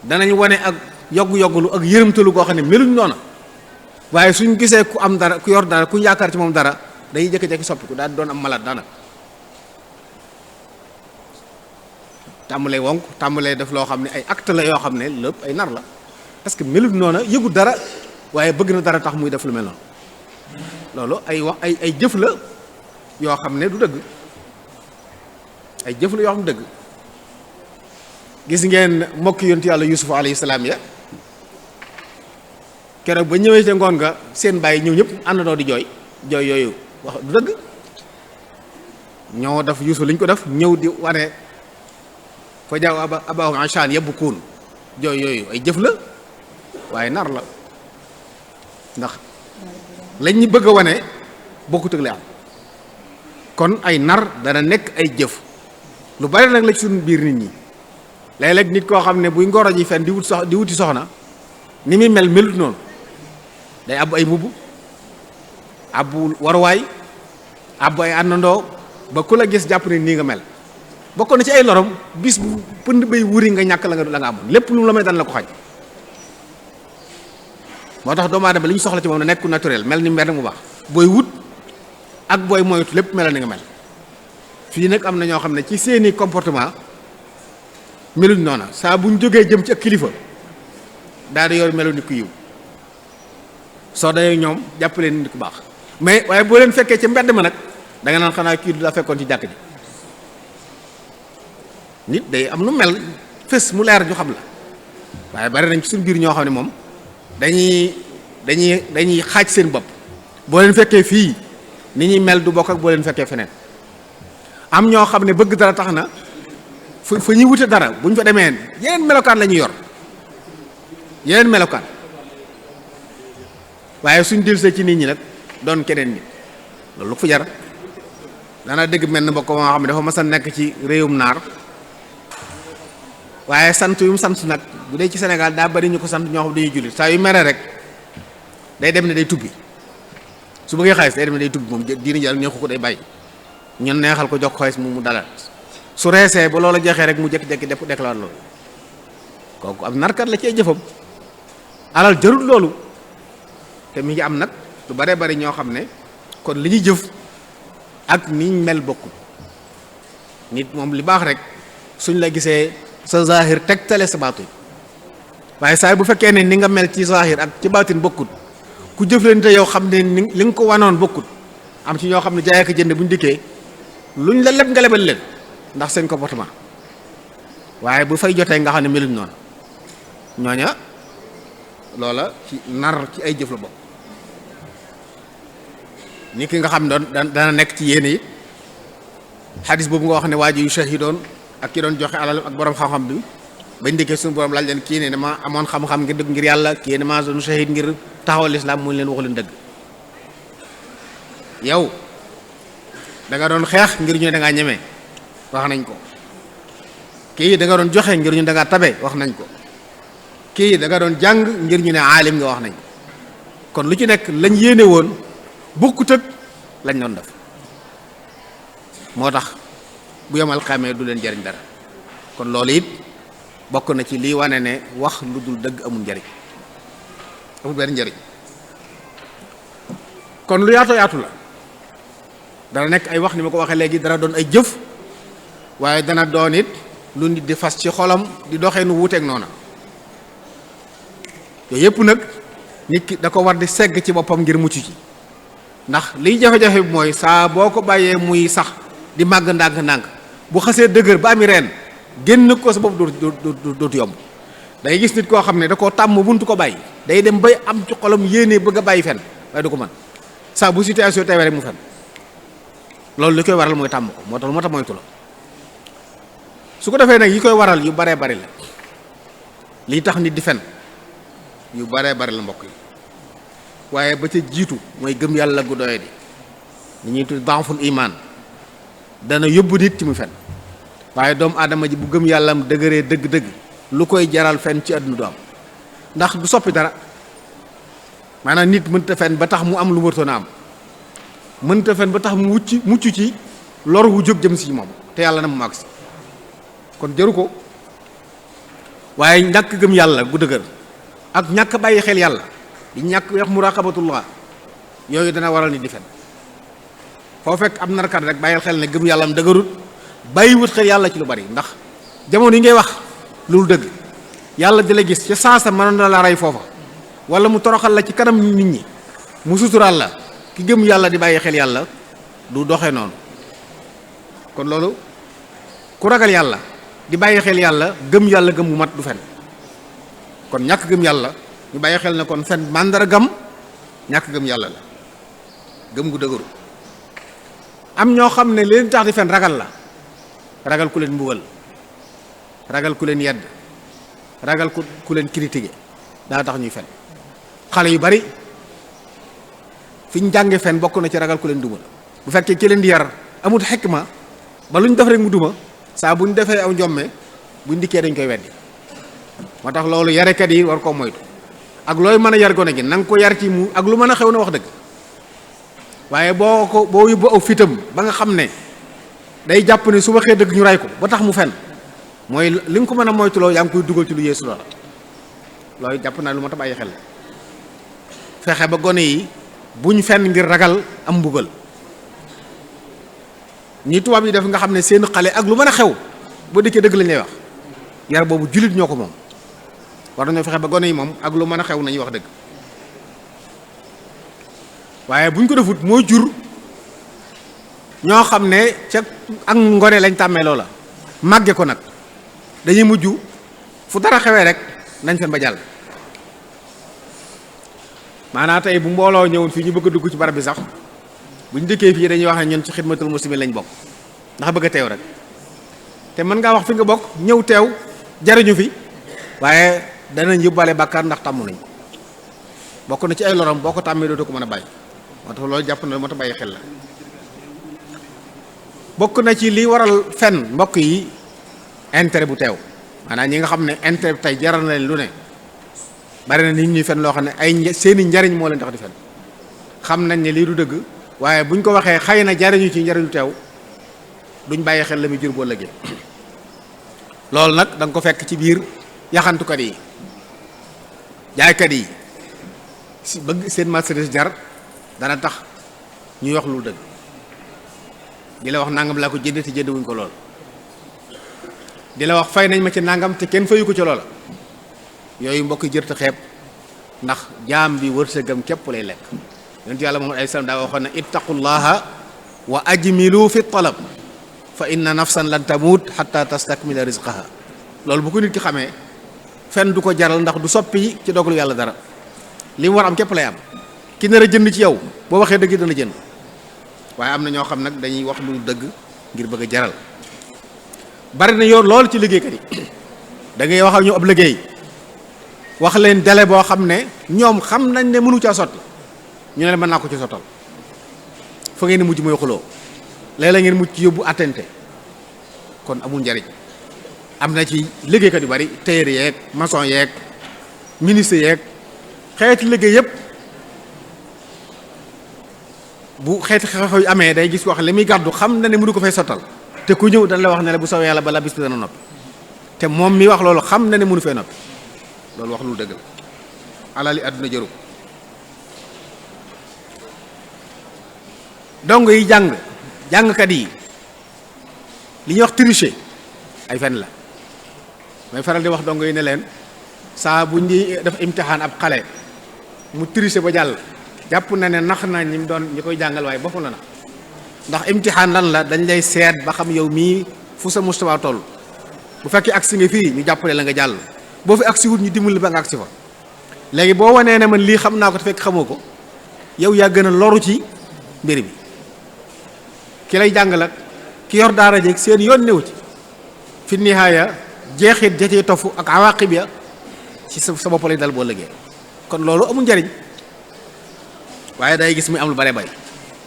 danañ wane ak yoggu-yoggulu ak yërëmtalu koo xam ne meluñ noona waaye suñ gisee ku am dara ku yor dara ku yaakaar ci moom dara dañuy jékki-jékki soppiku daal di doon am malade daanaka tàmbalee wonk tàmbalee def loo xam ne ay acte la yoo xam ne lépp ay nar la parce que melut noona yëgu dara waaye bëgg na dara tax muy def lu mel noonu loolu ay wax ay jëf la yoo xam ne du dëgg ay jëf la yoo xam ne dëgg gis ngeen mbokk yontu yàlla Yuusuf alayhi salaam ya keroog ba ñëwee ca ngoon nga seen bàyyi ñëw ñëpp àndandoo di jooy yooyu wax du dëgg ñoo def Yuusuf liñ ko def ñëw di wane fa jaaw abaahum ashaan yabkuun jooy yooyu ay jëf la waaye nar la ndax lañ ñu bëgg a wane bokkut ak li am kon ay nar dana nekk ay jëf lu bari nag la ci suñu biir nit ñi léeg-léeg nit koo xam ne buy ngoro ji fenn di wuti soxna ni muy melut noonu day abbu ay mbubb abbu waruwaay abbu ay àndandoo ba ku la gis jàpp ne nii nga mel bokk na ci ay lorom bis bu pënd bay wuri nga ñàkk la nga amoon lépp lu mu la may daan la ko xañ moo tax doomu aadama li ñu soxla ci moom na nekku naturel mel ni mel mu baax booy wut ak booy moytu lépp melal ni nga mel fii nag am na ñoo xam ne ci seeni comportement meluñ noona saa buñ jógee jëm ci ak kilifa daal di yor melu ni ku yiw soo dayee ñoom jàpp leen nit ku baax mais waaye boo leen fekkee ci mbedd ma nag da nga naan xanaa kii du la fekkoon ci jàkk ji nit day am nu mel fës mu leer ñu xam la waaye bari nañ ci suñu biir ñoo xam ne moom dañuy xaaj seen bopp boo leen fekkee fii ni ñuy mel du bokk ak boo leen fekkee feneen am ñoo xam ne bëgg dara tax na fa ñuy wute dara bu ñu fa demee yeneen melokaan la ñuy yor yeneen melokaan waaye suñ dilsee ci nit ñi nag doon keneen nit loolu lu fa jar dana dégg mel ni mbokk moo xam ne dafa mas a nekk ci réewum naar waaye sant yu mu sant nag bu dee ci Sénégal daa bari ñu ko sant ñoo xam dañuy jullit saa yu mere rek day dem ne day tubbi su bëggee xaalis day dem ne day tubbi moom diini jàll neexu ko day bàyyi ñun neexal ko jox xaalis mu dalal su reesee ba loola jeexee rek mu jékki-jékki def déclare loolu kooku am narkat la ci ay jëfam alal jarul loolu te mi ngi am nag lu bare bari ñoo xam ne kon li ñuy jëf ak niñ mel bokkul nit moom li baax rek suñ la gisee sa zahir tegtale sa baatin waaye saa bu fekkee ne ni nga mel ci zahir ak ci baatin bokkut ku jëflante yow xam ne ni li nga ko wanoon bokkut am ci ñoo xam ne jaay ak jënd buñ dikkee luñ la leb nga lebal leen ndax seen comportement waaye bu fay jotee nga xam ne meluñ noonu ñooña loola ci nar ci ay jëf la bokk ni ki nga xam doon dana nekk ci yéene it xadis boobu nga wax ne waa ji yu shahidoon ak ki doon joxe alal ak borom xam-xam bi bañ dikkee suñu borom laaj leen kii ne dama amoon xam-xam ngir dëgg ngir yàlla kii ne dama doon shahid ngir taxawal lislaam mu leen wax leen dëgg yow da nga doon xeex ngir ñu ne da ngaa ñeme wax nañ ko kii da nga doon joxe ngir ñu da ngaa tabe wax nañ ko kii da nga doon jàng ngir ñu ne aalim nga wax nañ ko kon lu ci nekk lañ yéene woon bokkut ak lañ doon def moo tax bu yemal xamee du leen jariñ dara kon loolu it bokk na ci lii wane ne wax lu dul dëgg amul njariñ amul benn njariñ kon lu yaatu yaatu la dana nekk ay wax ni ma ko waxee léegi dana doon ay jëf waaye dana doon it lu nit di fas ci xolam di doxee nu wuuteeg noona yooyu yëpp nag nit ki da ko war di segg ci boppam ngir mucc ci ndax liy jafe-jafe bi mooy saa boo ko bàyyee muy sax di màgg ndànk-ndànk bu xasee dëgër ba ami reen génn ko sa bopp dootu yomb day gis nit koo xam ne da koo tàmm buntu ko bàyyi day dem bay am ci xolam yéene bëgg a bàyyi fen waaye du ko mën saa bu situation teewee rek mu fen loolu li koy waral mooy tàmm ko moo tax moytu la su ko defee nag yi koy waral yu baree bari la lii tax nit di fen yu baree bari la mbokk yi waaye ba ca jiitu mooy gëm yàlla gu doye di li ñuy tudd danful iman dana yóbbu nit ci mu fen waaye doomu aadama ji bu gëm yàllam dëgëree dëgg-dëgg lu koy jaral fen ci àdduna du am ndax du soppi dara maanaam nit mënta fen ba tax mu am lu wërtoon a am mënta fen ba tax mu mucc ci lor wu jóg jëm si moom te yàlla na mu màgg si kon jëru ko waaye ñàkk gëm yàlla gu dëgër ak ñàkk bàyyi xel yàlla di ñàkk wax muraqabatullah yooyu dana waral nit di fen foo fekk am narkat rek bàyyil xel ne gëm yàlla am dëgërut bàyyiwut xel yàlla ci lu bari ndax jamono yi ngay wax loolu dëgg yàlla di la gis ca saasa mënoon na la rey foofa wala mu toroxal la ci kanam nit ñi mu suturaal la ki gëm yàlla di bàyyi xel yàlla du doxee noonu kon loolu ku ragal yàlla di bàyyi xel yàlla gëm bu mat du fen. kon ñàkk gëm yàlla ñu bàyyi xel ne kon fen màndargam ñàkk gëm yàlla la, gëm gu dëgëru. am ñoo xam ne leen tax di fen ragal la, ragal ku leen mbugal, ragal ku leen yedd, ragal ku leen critiquer daa tax ñuy fen. xale yu bari fi ñu jànge fen bokk na ci ragal ku leen duma. bu fekkee ki leen di yar amul xikma ba lu ñu def rek mu duma, saa bu ñu defee aw njomme buñ dikkee dañ koy weddi. moo tax loolu yarekat yi war koo moytu. ak looy mën a yar gone gi na nga ko yar ci mu ak lu mën a xew na wax dëgg. waaye boo yóbbu aw fitam ba nga xam ne day jàpp ne su waxee dëgg ñu ray ko ba tax mu fen, mooy li nga ko mën a moytuloo yaa ngi koy dugal ci lu yeesu loola. loolu jàpp naa lu ma ta bàyyi xel fexe ba gone yi buñ fen ngir ragal am mbugal. ñi tubaab yi def nga xam ne seen xale ak lu mën a xew boo dikkee dëgg lañ lay wax, yar boobu jullit ñoo ko moom. war nañoo fexe ba gone yi moom ak lu mën a xew nañuy wax dëgg. waaye buñ ko defut mooy jur ñoo xam ne ca ak ngone lañ tàmmee loola màgge ko nag dañuy mujj fu dara xewee rek nañ fen ba jàll. maanaam tey bu mbooloo ñëwoon fii ñu bëgg a dugg ci barab bi sax buñ dëkkee fii dañuy wax ne ñun ci xidmatul muslimin lañ bokk ndax bëgg a teew rek. te mën ngaa wax fi nga bokk ñëw teew jariñu fi waaye danañ yóbbaale bàkkaar ndax tàmm nañ bokk na ci ay loram boo ko tàmmee dootoo ko mën a bàyyi. moo tax loolu jàpp na moo tax bàyyi xel la. bokk na ci li waral fen mbokk yi intérêt bu teew, maanaam ñi nga xam ne intérêt tey jaral na leen lu ne. bari na nit ñuy fen loo xam ne ay seeni njariñ moo leen tax di fen, xam nañ ne lii du dëgg waaye buñ ko waxee xëy na jariñu ci njariñu teew duñ bàyyi xel la muy jur boo lëggee. loolu nag da nga ko fekk ci biir yaxantukat yi, jaaykat yi si bëgg seen marchandise jar dana tax ñuy wax lu dëgg, di la wax nangam laa ko jënd te jënd wuñ ko lool, di la wax fay nañ ma ci nangam te kenn fayu ko ci loola. yooyu mbokk jërta xeeb ndax jaam bi wërsëgam képp lay lekk. yonent yàlla Muhammad alayhi salaam daa waxoon ne ittaqullaha wa ajmilu fi talab fa inna nafsan lan tamut hatta tastakmila rizqaha. loolu bu ko nit ki xamee fen du ko jaral ndax du soppi ci dogalu yàlla dara, li mu war am képp lay am. ki nar a jënd ci yow boo waxee dëgg dana jënd, waaye am na ñoo xam nag dañuy wax lu dëgg ngir bëgg a jaral. bari na yoon loolu ci liggéeykat yi da ngay wax ak ñu ab liggéey wax leen délai boo xam ne ñoom xam nañ ne mënu caa sotti ñu ne mën naa ko ci sottal, fa ngeen di mujj mooy xuloo léeg-léeg ngeen mujj ci yóbbu attente, kon amul njariñ. am na ci liggéeykat yu bari tailleur yeeg maçon yeeg ministre yeeg xeeti liggéey yëpp bu xeeti xew yu amee day gis wax li muy gàddu xam na ne mënu ko fay sottal, te ku ñëw dañ la wax ne la bu sawee yàlla balaa bis bi dana noppi, te moom mi wax loolu xam na ne mënu fee noppi. loolu wax lu dëgg la, alali àdduna jëru. dong yi jàngkat yi li ñuy wax tricher ay fen la. may faral di wax dong yi ne leen saa bu ñuy def imtixaan ab xale mu tricher ba jàll jàpp na ne nax na ñi mu doon ñi koy jàngal waaye boppam la na. ndax imtixaan lan la dañ lay seet ba xam yow mii fu sa mustawa toll. bu fekkee agsi nga fii ñu jàppale la nga jàll, boo fi agsi wut ñu dimbali ba nga agsi fa. léegi boo wanee ne man lii xam naa ko te fekk xamoo ko yow yaa gën a loru ci mbir bi. ki lay jàngal ak ki yor daara jeeg seen yoon néew ci fi nihaaya jeexit ja cee tofu ak awaqib ya ci sa bopp lay dal boo lëgee. kon loolu amul njariñ, waaye day gis muy am lu bare bay.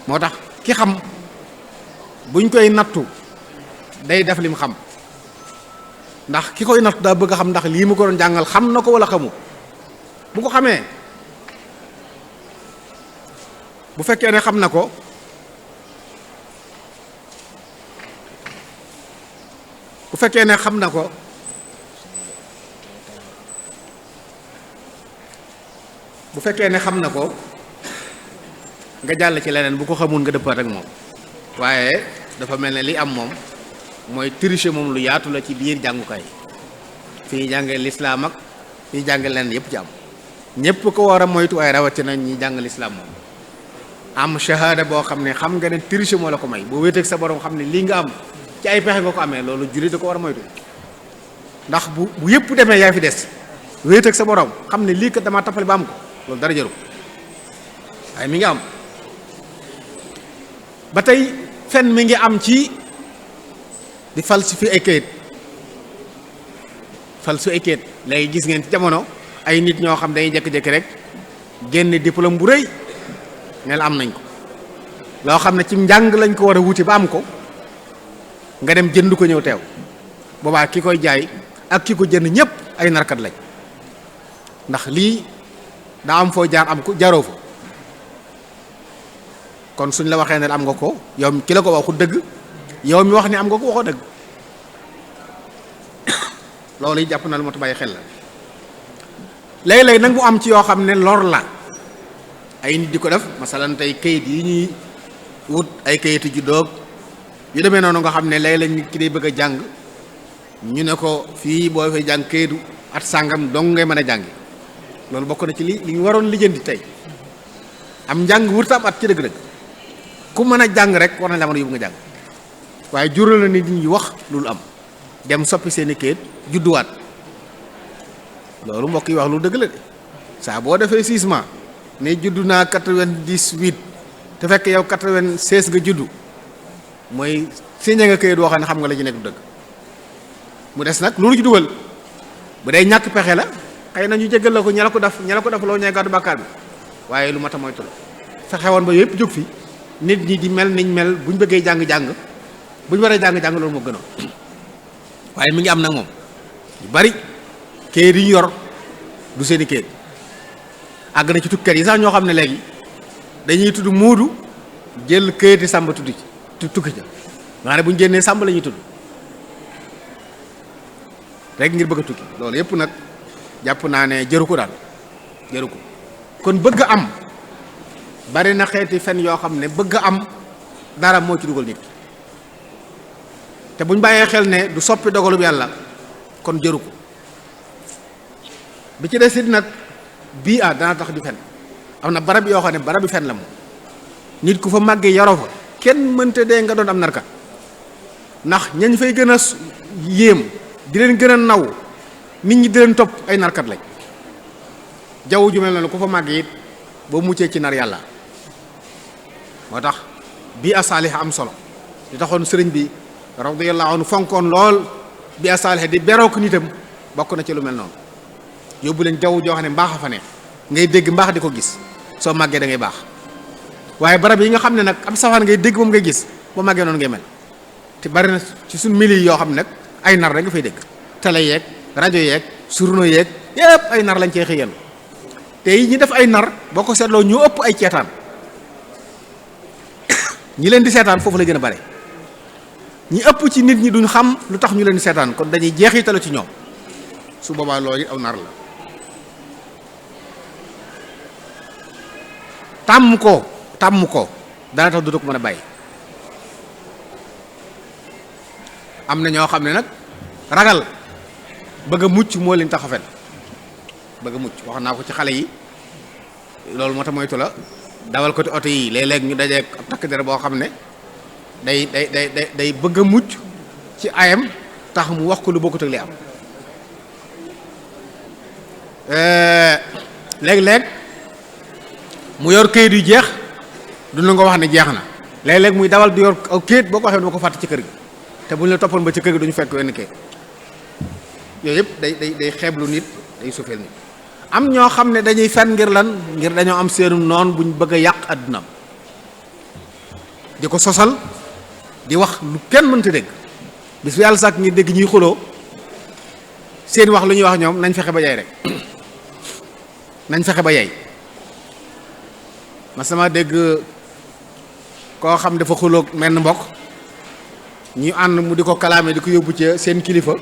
moo tax ki xam buñ koy nattu day def lim xam, ndax ki koy nattu daa bëgg a xam ndax lii mu ko doon jàngal xam na ko wala xamu. bu ko xamee bu fekkee ne xam na ko bu fekkee ne xam na ko bu fekkee ne xam na ko nga jàll ci leneen, bu ko xamul nga dëppaat ak moom. waaye dafa mel ne li am moom mooy tricher moom lu yaatu la ci biir jàngukaay fi ñuy jàngee lislaam ak fi ñuy jàngee leneen yëpp ci am. ñëpp ko war a moytu, waaye rawatina ñi jàng lislaam moom. am shahada boo xam ne xam nga ne tricher moo la ko may, boo wéeteeg sa borom xam ne lii nga am ci ay pexe nga ko amee, loolu jullit da ko war a moytu. ndax bu yëpp demee yaa fi des wéet ak sa borom xam ne lii kat damaa tappale ba am ko loolu dara jëru waaye mi ngi am ba tey fen mi ngi am ci di falsifier ay kayit léegi gis ngeen ci jamono ay nit ñoo xam dañuy jékki-jékki rek génne diplôme bu rëy ne la am nañ ko loo xam ne ci njàng lañ ko war a wuti ba am ko nga dem jënd ko ñëw teew boobaa ki koy jaay ak ki ko jënd ñëpp ay narkat lañ ndax lii daa am foo jaar am ko jaroo fa kon suñ la waxee ne am nga ko yow ki la ko waxu dëgg yow mi wax ni am nga ko waxoo dëgg loolu yi jàpp na lu ma ta bàyyi xel la léeg-léeg nag mu am ci yoo xam ne lor la ay nit di ko def masalan tey kayit yi ñuy wut ay kayitu juddoog yu demee noonu nga xam ne léeg-léeg nit ki day bëgg a jàng ñu ne ko fii boo fay jàng kayitu at sàngam dong ngay mën a jàngi loolu bokk na ci li ñu waroon lijjanti tey am njàng wurta am at ci dëgg-dëgg ku mën a jàng rek war na la mën a yóbbu nga jàng waaye jural na nit ñi wax loolu am dem soppi seeni kayit judduwaat loolu mbokk yi wax lu dëgg la de saa boo defee 6 mois ne juddu naa 98 te fekk yow 96 nga juddu mooy signé nga kayit boo xam ne xam nga la ci nekk du dëgg mu des nag loolu ci dugal bu day ñàkk pexe la xëy na ñu jéggal la ko ña la ko def loo ñooy gàddu bàkkaar bi waaye lu mat a moytu la fexe woon ba yëpp jóg fi nit ñi di mel niñ mel buñ bëggee jàng-jàng buñ waree jàng-jàng loolu moo gënoon waaye mi ngi am nag moom yu bari kayit yi ñu yor du seeni kayit àgg na ci tukkat yi sax ñoo xam ne léegi dañuy tudd muudu jël kayiti sàmba tudd ci tukki ca nga ne bu ñu génnee sàmba la ñuy tudd rek ngir bëgg a tukki loolu yëpp nag jàpp naa ne jëru ko daal jëru ko kon bëgg a am bari na xeeti fen yoo xam ne bëgg a am dara moo ci dugal nit te buñ bàyyee xel ne du soppi dogalub yàlla kon jëru ko bi ci des it nag bii dana tax di fen am na barab yoo xam ne barabi fen la moom nit ku fa màggee yaroo fa kenn mënte dee nga doon am narkat ndax ñañ fay gën a yéem di leen gën a naw nit ñi di leen topp ay narkat lañ jaww ju mel noonu ku fa màggee it boo muccee ci nar yàlla moo tax bii saaliha am solo di taxoon sëriñ bi radiyallahu anhu fonkoon lool bii saaliha di berook nitam bokk na ci lu mel noonu yóbbu leen jaww joo xam ne mbaax a fa ne ngay dégg mbaax di ko gis soo màggee da ngay baax waaye barab yi nga xam ne nag am safaan ngay dégg moom ngay gis boo màggee noonu ngay mel te bari na ci suñ mili yoo xam ne nag ay nar rek nga fay dégg télé yeeg rajo yeeg journaux yeeg yépp ay nar lañ cee xëyal te yi ñi def ay nar boo ko seetloo ñu ëpp ay ceetaan ñi leen di seetaan foofu la gën a bare ñi ëpp ci nit ñi duñ xam lu tax ñu leen di seetaan kon dañuy jeexitalu ci ñoom su boobaa loolu it aw nar la tàmm ko dana tax du ko mën a bàyyi am na ñoo xam ne nag ragal bëgg a mucc moo leen tax a fen bëgg a mucc wax naa ko ci xale yi loolu moo tax moytu la dawal ko ci oto yi léeg-léeg ñu dajeek ab takk der boo xam ne day bëgg a mucc ci ayam tax mu wax ko lu bokkut ak li am léeg-léeg mu yor kayit yu jeex du la nga wax ne jeex na léeg-léeg muy dawal du yor aw kayit boo ko waxee dama ko fàtte ci kër gi te bu ñu la toppoon ba ci kër gi duñu fekk wenn kayit yooyu yëpp day xeeblu nit day suufeel nit am ñoo xam ne dañuy fen ngir lan ngir dañoo am seenum noon buñ bëgg a yàq àddunaam di ko sosal di wax lu kenn mënta dégg bis bu yàlla sàkk ngir dégg ñuy xuloo seen wax lu ñuy wax ñoom nañ fexe ba yay rek nañ fexe ba yay ma sama dégg koo xam dafa xuloo menn mbokk ñu ànd mu di ko kalaame di ko yóbbu ci seen kilifa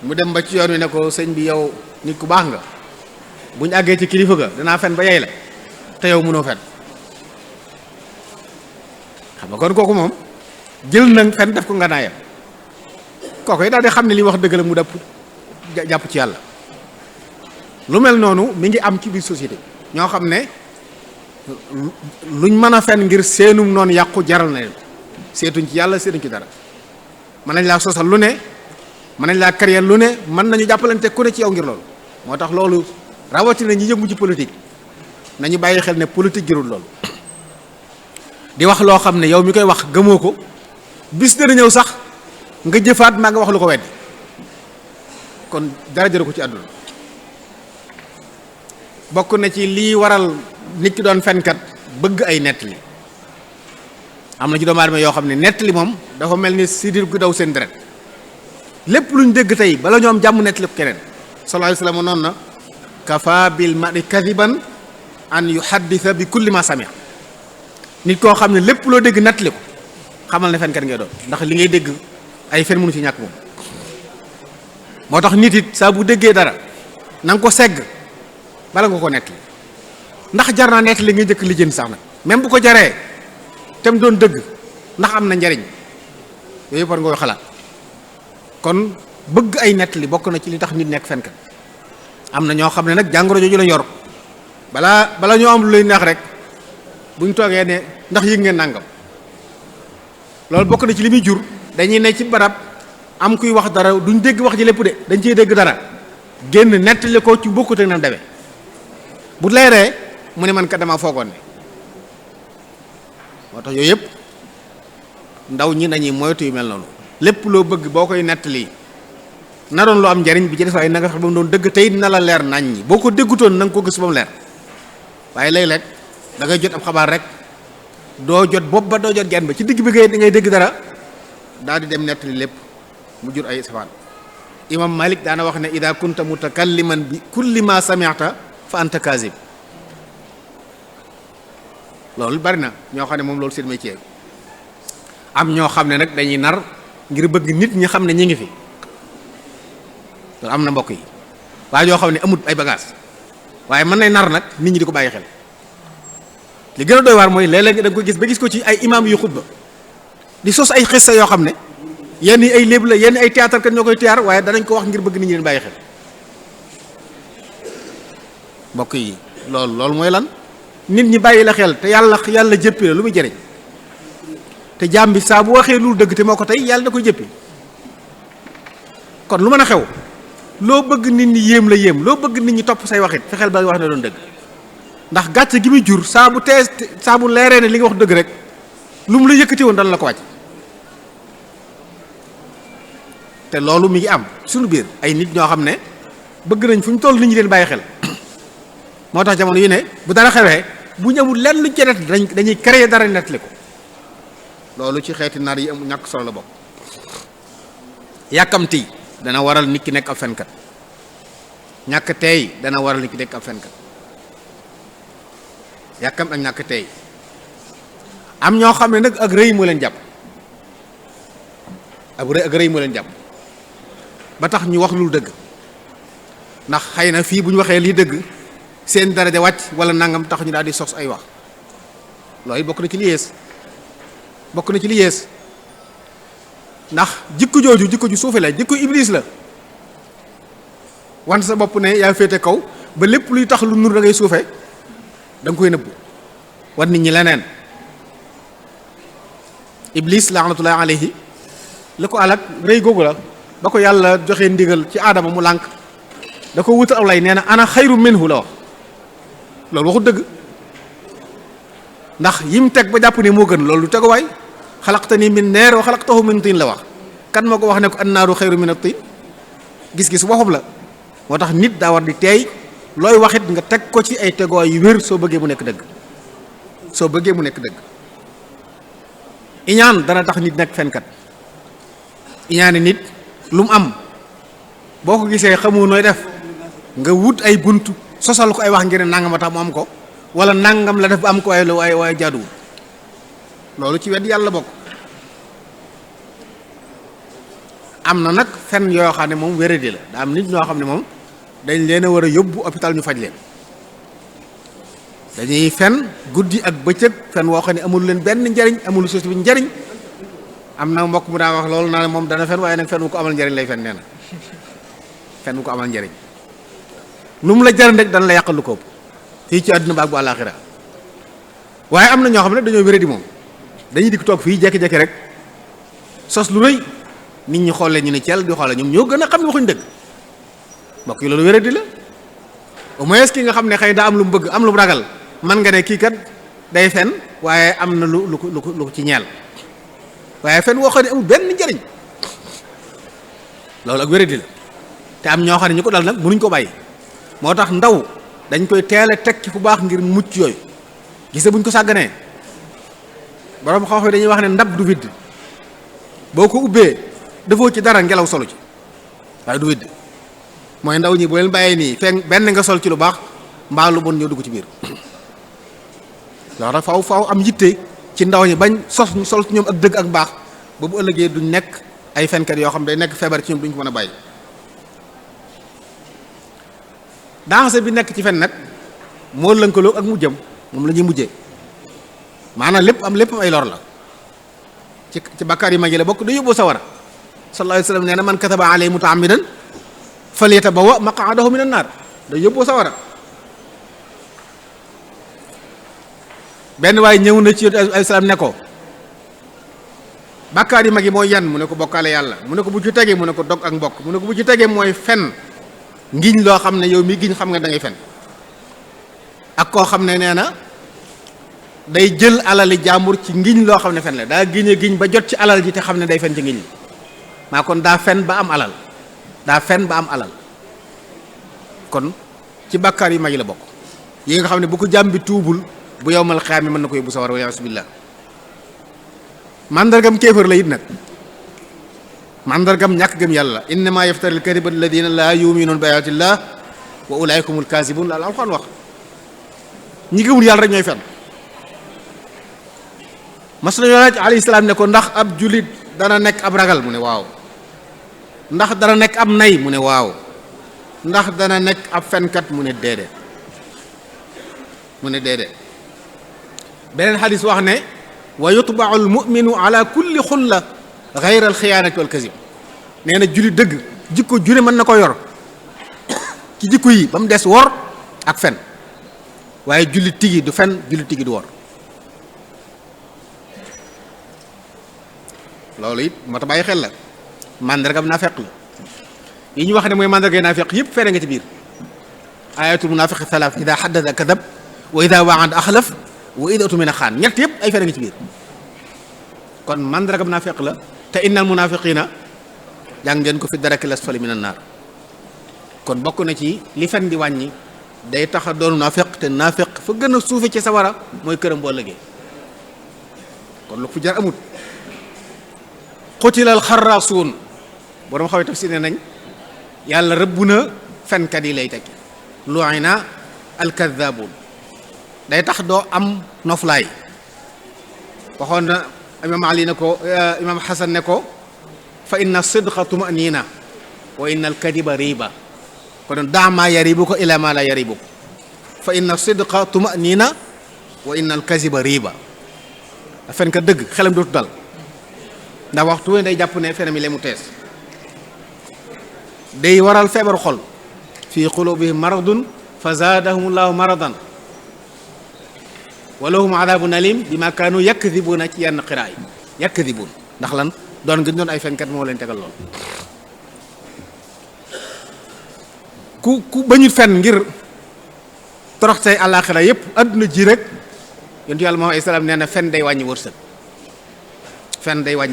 mu dem ba ci yoon wi ne ko sëñ bi yow nit ku baax nga bu ñu àggee ci kilifa ga danaa fen ba yey la te yow mënoo fen xam nga kon kooku moom jël na fen def ko nga naayam kooku yi daal di xam ne li wax dëgg la mu jàpp ci yàlla lu mel noonu mi ngi am ci biir société ñoo xam ne luñ mën a fen ngir seenum noonu yàqu jaral na leen seetuñ ci yàlla seetuñ ci dara mën nañ laa sosal lu ne mën nañ laa créer lu ne, mën nañu jàppalante ku ne ci yow ngir loolu. moo tax loolu rawatina ñi yëngu ci politique nañu bàyyi xel ne politique jërul loolu. di wax loo xam ne yow mi koy wax gëmoo ko, bis dana ñëw sax nga jëfaat maa nga wax lu ko weddi, kon dara jëru ko ci àdduna. bokk na ci lii waral nit ki doon fenkat bëgg ay nettali. am na ci doomu aadama yoo xam ne nettali moom dafa mel ni sidir gu daw seen deret, lépp luñ dégg tey bala ñoo am jàmm nettali ko keneen. sallallahu alayhi wa sallam noonu na kafa bil mari kadiban an yuhaddisa bi kulli ma samia. nit koo xam ne lépp loo dégg nettali ko xamal ne fenkat ngay doon, ndax li ngay dégg ay fen mënu ci ñàkk moom. moo tax nit it saa bu déggee dara na nga ko segg bala nga ko nettali, ndax jar naa nettali nga njëkk lijjanti sax nag, même bu ko jaree tem doon dëgg ndax am na njariñ, yooyu war nga koy xalaat. kon bëgg ay nettali bokk na ci li tax nit nekk fenkat. am na ñoo xam ne nag jàngoro jooju la yor, bala ñoo am lu lay neex rek buñ toogee ne ndax yëg ngeen nàngam. loolu bokk na ci li muy jur, dañuy ne ci barab am kuy wax dara duñ dégg wax ji lépp de, dañ ciy dégg dara génn nettali ko ci bokkut ak na demee. bu leeree mu ne man kat dama foogoon ne. moo tax yooyu yëpp ndaw ñi nañuy moytu yu mel noonu. lépp loo bëgg boo koy nettali na doon lu am njariñ bi ci des, waaye na nga fex ba mu doon dëgg tey na la leer nañ ñi. boo ko déggutoon na nga ko gis ba mu leer, waaye léeg-léeg da ngay jot ab xabaar rek doo jot bopp ba doo jot genn ba ci digg bi ngay dégg dara daal di dem nettali lépp mu jur ay safaan. imam Malik daana wax ne ida kunta mutakalliman bi kulli ma sami'ta fa anta kazib. loolu bari na ñoo xam ne moom loolu seen métier. am ñoo xam ne nag dañuy nar ngir bëgg nit ñi xam ne ñi ngi fi, loolu am na mbokk yi. waaye yoo xam ne amut ay bagage waaye mën nay nar nag nit ñi di ko bàyyi xel. li gën a doy waar mooy léeg-léeg da nga ko gis ba gis ko ci ay imam yu xutba di sos ay xissa yoo xam ne yenn ay léeb la, yenn ay théâtre kat ñoo koy théâtre, waaye danañ ko wax ngir bëgg nit ñi leen bàyyi xel. mbokk yi loolu mooy lan? nit ñi bàyyi la xel te yàlla jëppi la lu muy jëriñ? te jaam bi saa bu waxee lu dëgg te moo ko tey yàlla da koy jëppi. kon lu mën a xew loo bëgg nit ñi yéem la yéem, loo bëgg nit ñi topp say waxit fexeel ba wax ne doon dëgg, ndax gàcce gi muy jur saa bu leeree ne li nga wax dëgg rek lu mu la yëkkati woon dana la ko wàcc. te loolu mi ngi am suñu biir ay nit ñoo xam ne bëgg nañ fu ñu toll nit ñi leen bàyyi xel. moo tax jamono yu ne bu dara xewee bu ñu amul lenn luñ ci net dañuy créer dara nettali ko. loolu ci xeeti nar yi am ñàkk solo la bokk. yàkkamti dana waral nit ki nekk ab fenkat, ñàkk teey dana waral nit ki nekk ab fenkat. yàkkam ak ñàkk teey. am ñoo xam ne nag ak rëy moo leen jàpp, ak rëy moo leen jàpp ba tax ñu wax lu dëgg, ndax xëy na fii bu ñu waxee lii dëgg seen daraja wàcc wala nangam tax ñu daal di sos ay wax. loolu bokk na ci li yées, bokk na ci li yées, ndax jikko jooju jikko ju suufe la, jikko iblis la. wan sa bopp ne yaa féete kaw ba lépp luy tax lu nur da ngay suufe da nga koy nëbbu wan nit ñi leneen. iblis laanatullahi alayhi la ko alak rëy googu la, ba ko yàlla joxee ndigal ci aadama mu lànk da ko wutal aw lay, nee na ana xayru minhu la wax. loolu waxu dëgg, ndax yim teg ba jàpp ne moo gën loolu du teguwaay. xalaqtani min naar wa xalaqtahu min tiin la wax. kan moo ko wax ne ko annaaru xayru min at-tiin? gis-gis boppam la. moo tax nit daa war di teey, looy waxit nga teg ko ci ay teguwaay yu wér soo bëggee mu nekk dëgg, soo bëggee mu nekk dëgg. iñaan dana tax nit nekk fenkat. iñaane nit lu mu am boo ko gisee xamoo nooy def nga wut ay bunt sosal ko ay wax ngir ne nangam a tax mu am ko, wala nangam la def ba am ko waaye jaaduwul. loolu ci wet yàlla bokk. am na nag fen yoo xam ne moom wéradi la, daa am nit ñoo xam ne moom dañ leen a war a yóbbu hôpital ñu faj leen. dañuy fen guddi ak bëccëg, fen woo xam ne amul leen benn njariñ, amul société bi njariñ. am na mbokk mu daa wax loolu naa ne moom dana fen, waaye nag fen wu ko amal njariñ lay fen. nee na fen wu ko amal njariñ lu mu la jariñ rek dana la yàqal lu ko ëpp fii ci àdduna ba ak bu àllaaxira. waaye am na ñoo xam ne dañoo wéradi moom, dañuy dikk toog fii jekki-jekki rek sos lu rëy nit ñi xool leen ñu ne ceel di xoole ñoom ñoo gën a xam ne waxuñ dëgg mbokk yi loolu wéradi la. au moins ki nga xam ne xëy daa am lu mu bëgg am lu mu ragal man nga ne kii kat day fen waaye am na lu ko ci ñeel waaye fen woo xam ne amul benn njëriñ loolu ak wéradi la te am ñoo xam ne ñu ko dal nag mënuñ ko bàyyi. moo tax ndaw dañ koy teel a teg ci fu baax ngir mucc yooyu gis buñ ko sàgganee borom xaw dañuy wax ne ndab du widd boo ko ubbee defoo ci dara ngelaw solo ci waaye du widd mooy ndaw ñi boo leen bàyyee nii fekk benn nga sol ci lu baax mbaa lu bon ñëw dugg ci biir loolu nag faaw am yitte ci ndaw ñi bañ sol ci ñoom ak dëgg ak baax ba bu ëllëgee duñ nekk ay fenkat yoo xam day nekk feebar ci ñoom duñ ko mën a bàyyi. danger bi nekk ci fen nag moo lënkaloo ak mujjam moom la ñuy mujjee maanaam lépp am ay lor la ci bakkaar yi mag yi la bokk da yóbbu sawara sallallahu alayhi wa sallam nee na man kataba alay mutaamidan falyatabawwa maq'adahu minan naar da yóbbu sawara. benn waaye ñëw na ci ay salaam ne ko bakkaar yi mag yi mooy yan mu ne ko bokkaale yàlla mu ne ko bu ci tegee mu ne ko dog ak mbokk mu ne ko bu ci tegee mooy fen ngiñ loo xam ne yow mi giñ xam nga da ngay fen ak koo xam ne nee na day jël alali jàmbur ci ngiñ loo xam ne fen la daa giñ ba jot ci alal ji te xam ne day fen ci ngiñ li maa kon daa fen ba am alal kon ci bàkkaar yu mag yi la bokk yi nga xam ne bu ko jàmm bi tuubul bu yowmal xiyaama mën na ko yóbbu sawar wa billah mandargam kéefër la it nag mandargam ñàkk gëm yàlla innama yaftari al-kadiba alladina laa yuminuuna bi ayatillah wa ulaika humul kaasibun la Alxuraan wax ñi gëmul yàlla rek ñooy fen mas nañoo laaj alayhi salaam ne ko ndax ab julit dana nekk ab ragal mu ne waaw ndax dana nekk ab nay mu ne waaw ndax dana nekk ab fenkat mu ne déedéet beneen xadis wax ne wa yutba'u al-mu'minu ala kulli xulla gayra al-xiyaanati wal kazib nee na julit dëgg jikko jure mën na ko yor ci jikko yi ba mu des wor ak fen waaye jullit tigi du fen jullit tigi du wor loolu it moo tax bàyyi xel la mandargam naafeq la yi ñu wax ne mooy mandargay naafeq yëpp fere nga ci biir ayatul munafiqi thalath ida xaddasa kadab wa ida waada axlaf wa ida utumina xaan ñett yëpp ay fere nga ci biir kon mandargam naafeq la te innal munafiqina jàng ngeen ko fi darakil asfali minan naar kon bokk na ci li fen di wàññi day tax a doonu naafeq te naafeq fa gën a suufe ci sawara mooy këram boo ëllëgee kon lu fu jar amut xutilal xarraasuun borom xaw tafsir ne nañ yàlla rëbb na fenkat yi lay tekki lu'ina alkadaabuun day tax doo am noflaay waxoon na imaam ali ne ko imaam xasan ne ko fa inna sidqa tumanina wa inna alkadiba riba kon daa maa yaribuka ila ma la yaribuk fa inna sidqa tumanina wa inna alkaziba riba fenkat dëgg xelam dootu dal ndax waxtu we day jàpp ne fenam yi mu tees day waral feebaru xol fi qulubihim maradun fa zaadahum llahu maradan wa lahum adabun alim bima kaanu yakdibuna ci yenn xiraa yi yakdibun ndax lan doon ngeen doon ay fenkat moo leen tegal lool ku bañut fen ngir toroxtay àllaaxira yépp adduna ji rek yontu yàlla Muhammad salaam nee na fen day wàññi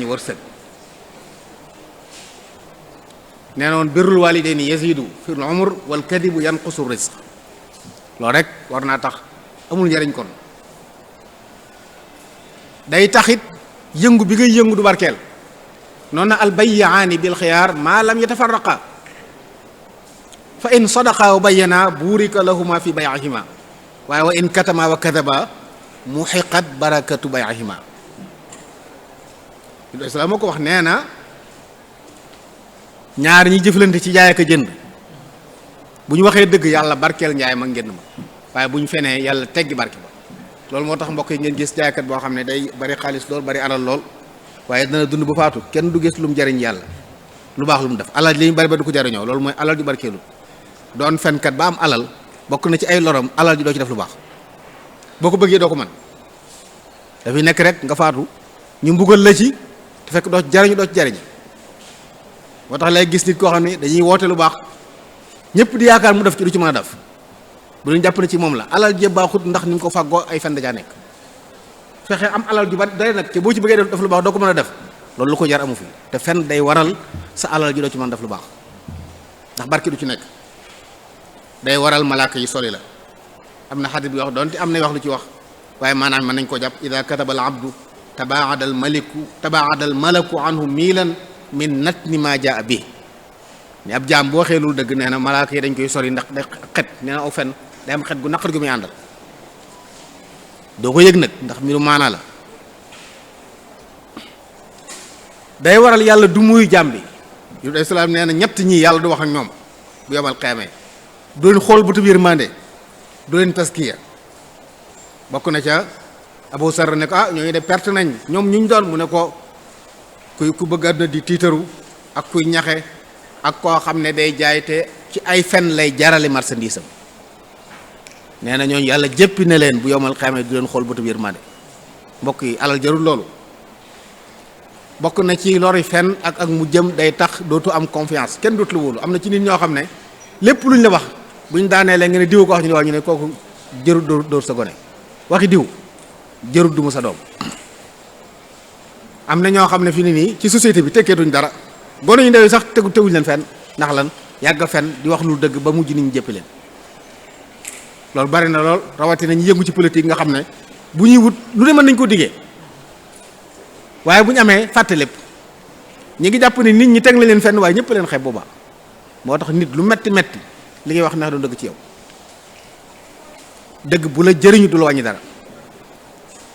wërsëg nee na woon birrul waalidayni yazidu fil umr wal kadibu yanqusu rizq loolu rek war naa tax amul njariñ kon day taxit yëngu bi ngay yëngu du barkeel noonu na al bayyaani bil xiyaar maa lam yatafarraqa fa in sadaqa wa bayyana buurika lahuma fi bay'ihima waaye wa in katama wa kadaba muxiqat barakatu bay'ihima islaam moo ko wax nee na ñaar ñi jëflante ci jaay ak jënd bu ñu waxee dëgg yàlla barkeel njaay ma ngeen ma waaye bu ñu fenee yàlla teggi barke ba loolu moo tax mbokk yi ngeen gis jaaykat boo xam ne day bari xaalis lool bari alal lool waaye dana dund ba faatu kenn du gis lu mu jariñ yàlla lu baax lu mu def alal li ñu bari ba du ko jariñoo loolu mooy alal ju barkeelu doon fenkat ba am alal bokk na ci ay loram alal ji doo ci def lu baax boo ko bëggee doo ko mën dafay nekk rek nga faatu ñu mbugal la ci te fekk doo ci jariñu moo tax lay gis nit koo xam ne dañuy woote lu baax ñëpp di yaakaar mu def ci du ci mën a def bu ñu jàpp ne ci moom la alal ji baaxut ndax ni nga ko fàggoo ay fen dajaa nekk fexe am alal ju bari day nag te boo ci bëggee def lu baax doo ko mën a def loolu lu ko jar amu fi te fen day waral sa alal ji doo ci mën def lu baax ndax barki du ci nekk day waral malaaka yi soli la am na xadis bi wax doonte am na wax lu ci wax waaye maanaam mën nañ koo jàpp ida kataba al abdu tabaada al malaku anhu miilan min natni ma jaa bi ne ab jaam boo xeelul dëgg nee na malaaka yi dañ koy sori ndax day xet nee na aw fen day am xet gu naqar gu muy àndal doo ko yëg nag ndax mbiru maanaa la day waral yàlla du muy jaam bi yu day salaam nee na ñett ñii yàlla du wax ak ñoom bu yomal xeemee du leen xool bu tub yërmande du leen taskiya bokk na ca Abu Sarr ne ko ñooñu de perte nañ ñoom ñu doon mu ne ko ku bëgg àdduna di tiitaru ak kuy ñaxe ak koo xam ne day jaay te ci ay fen lay jarale marchandise am nee na ñooñu yàlla jéppi ne leen bu yomal xeemee du leen xool bu tub yërmande mbokk yi alal jarul loolu bokk na ci lori fen ak mu jëm day tax dootu am confiance kenn dootu la wóolu am na ci nit ñoo xam ne lépp luñ la wax buñ daanee leen nga ne diw ko wax ñu ne wax ñu ne kooku jërut dóor sa gone waxi diw jërut du mu sa doom am na ñoo xam ne fi ni nii ci société bi tekkee duñ dara gone ñu ndew sax teguñ leen fenn ndax lan yàgg fen di wax lu dëgg ba mujj nit ñi jëppi leen loolu bari na lool rawatina ñu yëngu ci politique nga xam ne bu ñuy wut lu ne mën nañ ko diggee waaye bu ñu amee fàtte lépp ñi ngi jàpp ni nit ñi teg la leen fenn waaye ñëpp leen xeeb boobaa moo tax nit lu metti metti li ngay wax neex doon dëgg ci yow dëgg bu la jëriñu du la wàññi dara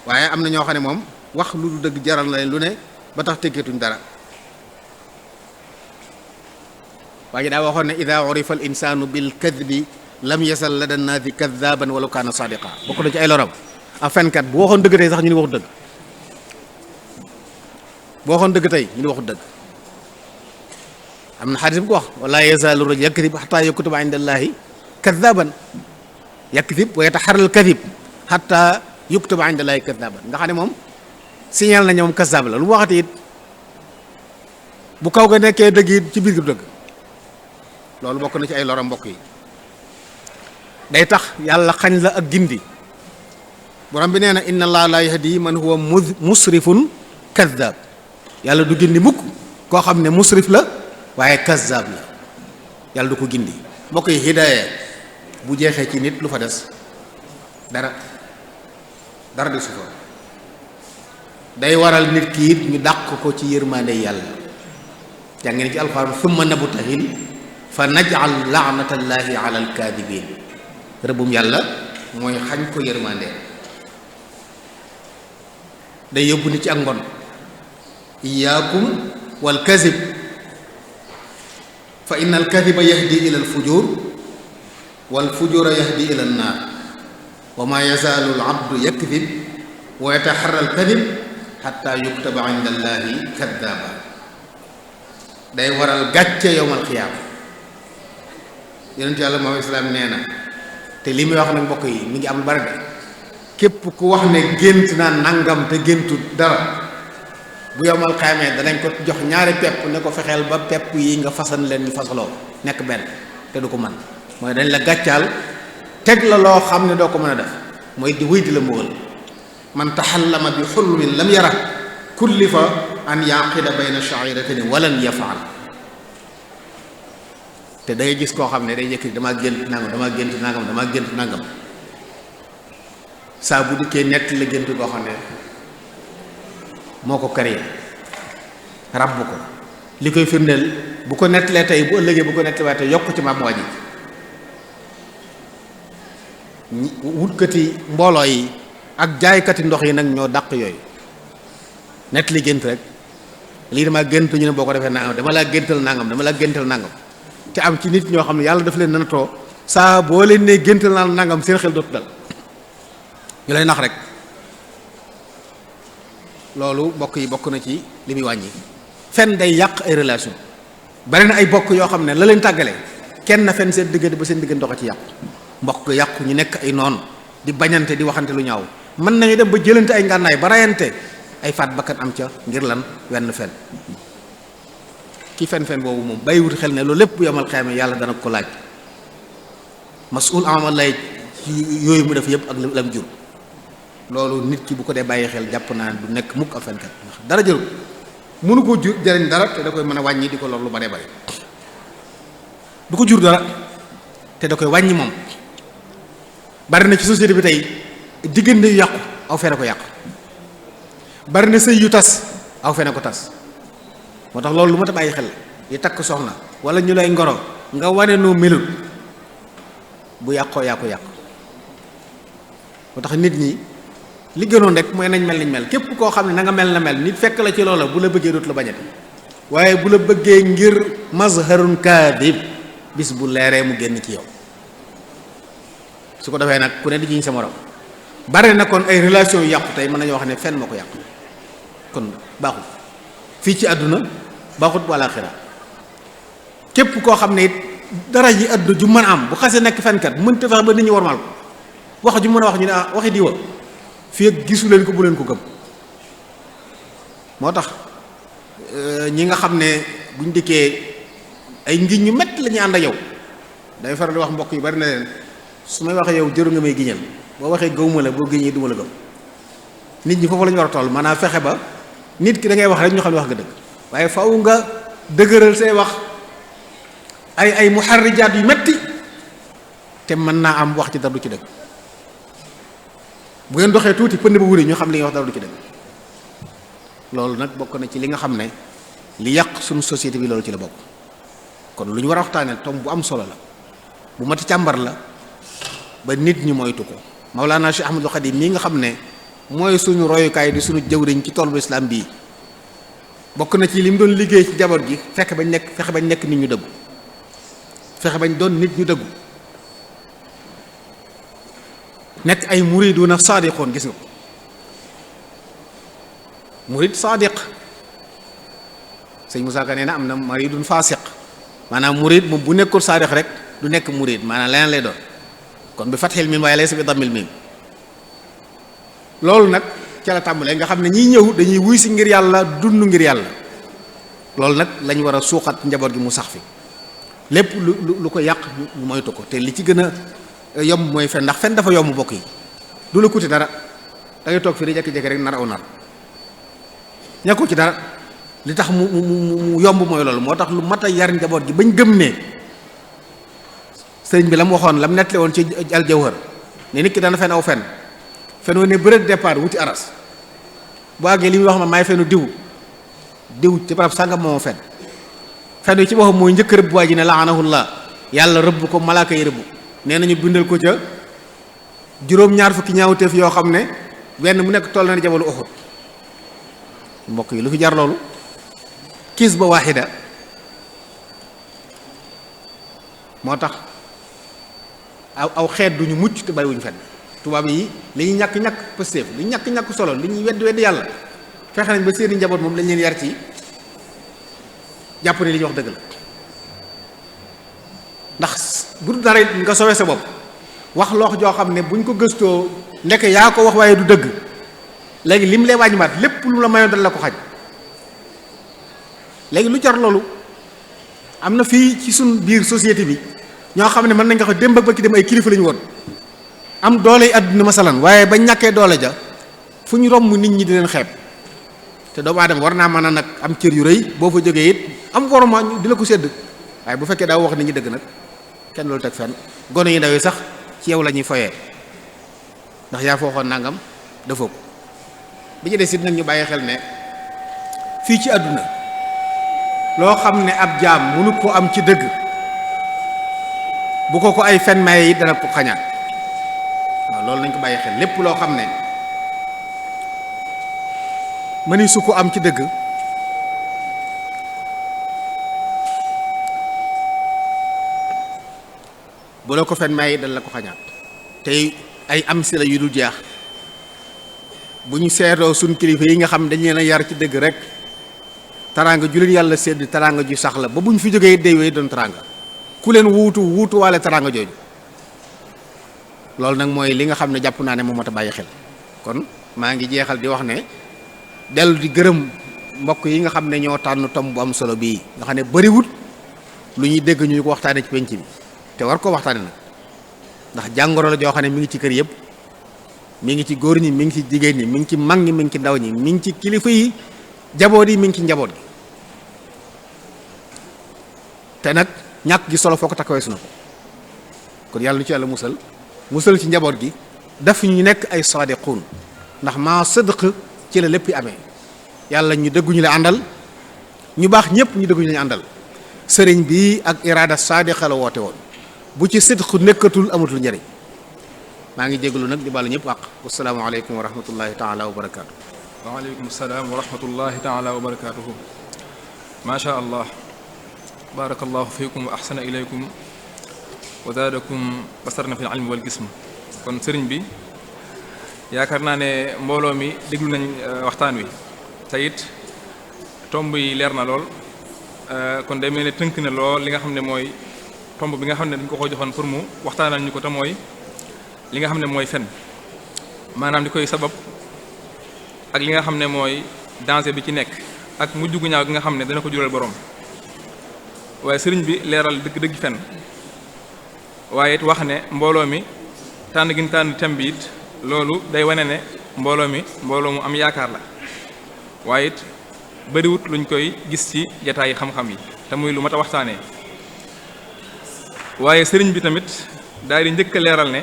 waaye am na ñoo xam ne moom wax lu du dëgg jaral na leen lu ne ba tax teggeetuñ dara waaye daa waxoon ne ida urifa al insanu bil kadbi lam yasal lada naasi kadaban wala kaana sadiqa bokk na ci ay loram a fenkat bu waxoon dëgg tey sax ñu ni waxut dëgg boo waxoon dëgg tey ñu ni waxut dëgg am na xadis bu ko wax wala yazaalu rajul yakdib xataa yuktuba inda allahi kadaban yakdib wa yataxaral kadib xataa yuktuba inda allahi kadaban nga xam ne moom signal nañ moom kasab la lu mu waxati it bu kaw ga nekkee dëgg it ci biir gi dëgg loolu bokk na ci ay loram mbokk yi day tax yàlla xañ la ak gindi borom bi nee na inna allaha la yahdi man huwa musrifun kadab yàlla du gindi mukk koo xam ne musrif la waaye kazzab la yàlla du ko gindi mbokk yi hidaaya bu jeexee ci nit lu fa des dara de su fa day waral nit ki it ñu dàq ko ci yërmande yàlla jàng ngeen ci alxuraan summa nabtahil fa naj'al laanatallahi ala alkaadibin rëbbum yàlla mooy xañ ko yërmande day yóbbu nit ci ak ngon iyaakum wal kazib fa inna al kadiba yahdi ila al fujur wal fujura yahdi ila an naar wa ma yazaalu al abdu yakdib wa yataharra al kadib xatta yuktaba inda allahi kaddaaba day waral gàcce yowmal xiyaama yonent yàlla Muhammad islaam nee na te li muy wax nag mbokk yi mi ngi am lu bari de képp ku wax ne gént naa nangam te géntu dara bu yowmal xaamee danañ ko jox ñaari pepp ne ko fexeel ba pepp yi nga fasan leen ñu fasaloo nekk benn te du ko mën mooy dañ la gàccaal teg la loo xam ne doo ko mën a def mooy di wéy di la mbugal man taxallama bi xulmin lam yara kullifa an yaqida bayna sha'iratayn walan yafaal te day gis koo xam ne day jëkk damaa gént nangam saa bu dikkee nett la gént koo xam ne moo ko créé ràbb ko li koy firndeel bu ko nettalee tey bu ëllëgee bu ko nettalee tey yokk ci maam waa ji wutkati mbooloo yi ak jaaykati ndox yi nag ñoo dàq yooyu nettali gént rek lii dama gént ñu ne boo ko defee nangam dama laa géntal nangam te am ci nit ñoo xam ne yàlla daf leen natoo saa boo leen ne géntal naa nangam seen xel dootu dal ñu lay nax rek loolu mbokk yi bokk na ci li muy wàññi fen day yàq ay relation bari na ay bokk yoo xam ne la leen tàggale kenn na fen seen diggante ba seen diggante dox ci yàqu mbokk yàqu ñu nekk ay noon di bañante di waxante lu ñaaw mën nañu dem ba jëlante ay ngànnaay ba rayante ay faat bakkan am ca ngir lan wenn fen ki fen boobu moom bàyyiwut xel ne loolu lépp bu yomal xeeme yàlla dana ko laaj masul amal lay ci yooyu mu def yëpp ak lam jur. loolu nit ki bu ko dee bàyyi xel jàpp naa du nekk mukk ab fenkat ndax dara jëru mënu ko jur jariñ dara te da koy mën a wàññi di ko lor lu bare bare du ko jur dara te da koy wàññi moom. bari na ci société bi tey diggante yu yàqu aw fene ko yàq bari na sëy yu tas aw fene ko tas moo tax loolu lu ma ta bàyyi xel di takk soxna wala ñu lay ngoro nga wane noo melut bu yàqoo yaa ko yàq. moo tax nit ñi li gënoon rek mooy nañ mel niñ mel képp koo xam ne na nga mel na mel nit fekk la ci loola bu la bëggee dootu la bañati waaye bu la bëggee ngir mazharun kaadib bis bu leeree mu génn ci yow su ko defee nag ku ne di jiñ sa morom bare na kon ay relation yu yàqu tey mën nañoo wax ne fenn moo ko yàqu kon baaxul fii ci àdduna baaxut wala xira képp koo xam ne it dara ji àdduna ju mën a am bu xasee nekk fenkat mënta fexe ba nit ñi warmal ko wax ju mën a wax ñu ne ah waxi diwa fii ak gisu leen ko bu leen ko gëm. moo tax ñi nga xam ne buñ dikkee ay ngiñ ñu métti la ñuy ànd ak yow day faral di wax mbokk yu bari na leen su may waxee yow jëru nga may giñal boo waxee gëwuma la boo giñee duma la gëm. nit ñi foofu la ñu war a toll maanaam fexe ba nit ki da ngay wax rek ñu xam ne wax nga dëgg waaye faaw nga dëgëral say wax ay muharrijaat yu metti te mën naa am wax ci dara du ci dëgg bu ngeen doxee tuuti pënd ba wuri ñu xam li nga wax dara du ci dëgg. loolu nag bokk na ci li nga xam ne li yàq suñu société bi loolu ci la bokk kon lu ñu war a waxtaanee tom bu am solo la bu mati càmbar la ba nit ñi moytu ko. Mawlana Cheikh Ahmadul Khadim mii nga xam ne mooy suñu royukaay di suñu jëwriñ ci toolu islam bii bokk na ci li mu doon liggéey ci jaboot gi fexe bañ nekk nit ñu dëggu fexe bañ doon nit ñu dëggu nekk ay muriduna saadiqoon gis nga ko murid saadiq sëñ Moussa Ka nee na am na muridun faasiq maanaam murid moom bu nekkul saadiq rek du nekk murid maanaam leneen lay doon kon bi fatxil miim waaye laysa bi dammil miim loolu nag ca la tàmbalee nga xam ne ñiy ñëw dañuy wuy si ngir yàlla dund ngir yàlla loolu nag lañ war a suuxat njaboot gi mu sax fi lépp lu ko yàq ñu moytu ko te li ci gën a yomb mooy fen ndax fen dafa yomb bokk yi du la kuti dara da ngay toog fii di jékki-jékki rek nar aw nar ñàkku ci dara li tax mu yomb mooy loolu moo tax lu mat a yar njaboot gi bañ gëm ne sëriñ bi la mu waxoon la mu nettali woon ci aljawhar ne nit ki dana fen aw fen fenoo ne bërëg départ wuti aras bu àggee li muy wax ma maay fenu diw ci barab sàngam moo fen fen wi ci boppam mooy njëkk rëbb waa ji ne laanahullah yàlla rëbb ko malaaka yi rëbb nee nañu bindal ko ca juróom-ñaar fukki ñaawteef yoo xam ne benn mu nekk toll na jabalu Uhud mbokk yi lu fi jar loolu kiis ba waaxida moo tax aw xeet duñu mucc te bàyyiwuñu fenn tubaab yi li ñuy ñàkk pëstéef li ñu ñàkk solo li ñuy wedd yàlla fexe nañ ba seeni njaboot moom lañ leen yar ci jàpp ne li ñuy wax dëgg la ndax bu dul dara nga sowe sa bopp wax loox joo xam ne buñ ko gëstoo ndekk yaa ko wax waaye du dëgg léegi lim lay wàññiwaat lépp lu la mayoon dal la ko xaj léegi lu jar loolu am na fii ci suñ biir société bi ñoo xam ne mën nañ ko wax démb ak barki dem ay kilifa lañu woon am doole yi àdduna masalan waaye bañ ñàkkee doole ja fu ñu romb nit ñi di leen xeeb te doomu aadama war naa mën a nag am cër yu rëy boo fa jógee it am worma di la ko sédd waaye bu fekkee daa wax nit ñi dëgg nag kenn loolu teg fenn gone yi ndaw yi sax ci yow la ñuy foyee ndax yaa fa waxoon nangam defoo ko bi ñu des it nag ñu bàyyi xel ne fii ci àdduna loo xam ne ab jaam mënu ko am ci dëgg bu ko ay fen maye it dana ko xañaan waaw loolu nañ ko bàyyi xel lépp loo xam ne mëni su ko am ci dëgg bu la ko fen maye it dana la ko xañaan tey ay am si la yu dul jeex bu ñu seetoo suñ kilifa yi nga xam dañ leen a yar ci dëgg rek taraanga ju leen yàlla sédd taraanga ju sax la ba bu ñu fi jógee day wéy doon taraanga ku leen wuutu waale taraanga jooju loolu nag mooy li nga xam ne jàpp naa ne moo mat a bàyyi xel kon maa ngi jeexal di wax ne dellu di gërëm mbokk yi nga xam ne ñoo tànn tomb bu am solo bii nga xam ne bariwut lu ñuy dégg ñu ko waxtaane ci penc bi te war ko waxtaane nag ndax jàngoro la joo xam ne mi ngi ci kër yëpp mi ngi ci góor ñi mi ngi ci jigéen ñi mi ngi ci mag ñi mi ngi ci ndaw ñi mi ngi ci kilifa yi jaboot yi mi ngi ci njaboot gi te nag ñàkk gi solo foo ko takkawee sunu ko kon yàlla nu ci yàlla musal ci njaboot gi daf ñu nekk ay sadiqun ndax maa sëdq ci la lépp amee yàlla ñu dëgguñu la àndal ñu baax ñëpp ñu dëgguñu lañu àndal sëriñ bi ak iraada sadiqa la woote woon bu ci sidq nekkatul amatul njëriñ maa ngi jégalu nag di baalu ñëpp àq wasalaamaaleykum wa rahmatullahi taala wa barakaatu. waaleykum salaam wa rahmatullahi taala wa barakaatuhu. macha allah. barakallahu fiikum wa ahsana ilaykum wa zaadakum basarna fi ilmi wal jism. kon sëriñ bi yaakaar naa ne mbooloo mi déglu nañ waxtaan wi te it tomb yi leer na lool kon day mel ne tënk na lool li nga xam ne mooy tomb bi nga xam ne dañ ko joxoon pour mu waxtaanal ñu ko te mooy li nga xam ne mooy fen maanaam di koy sabab ak li nga xam ne mooy danger bi ci nekk ak mujj gu ñaaw gi nga xam ne dana ko jural borom waaye sëriñ bi leeral dëgg-dëgg fen waaye it wax ne mbooloo mi tànn gi ñu tànn thème bi it loolu day wane ne mbooloo mu am yaakaar la waaye it bariwut luñ koy gis ci jataay yi xam-xam yi te muy lu mat a waxtaanee waaye sëriñ bi tamit daal di njëkk a leeral ne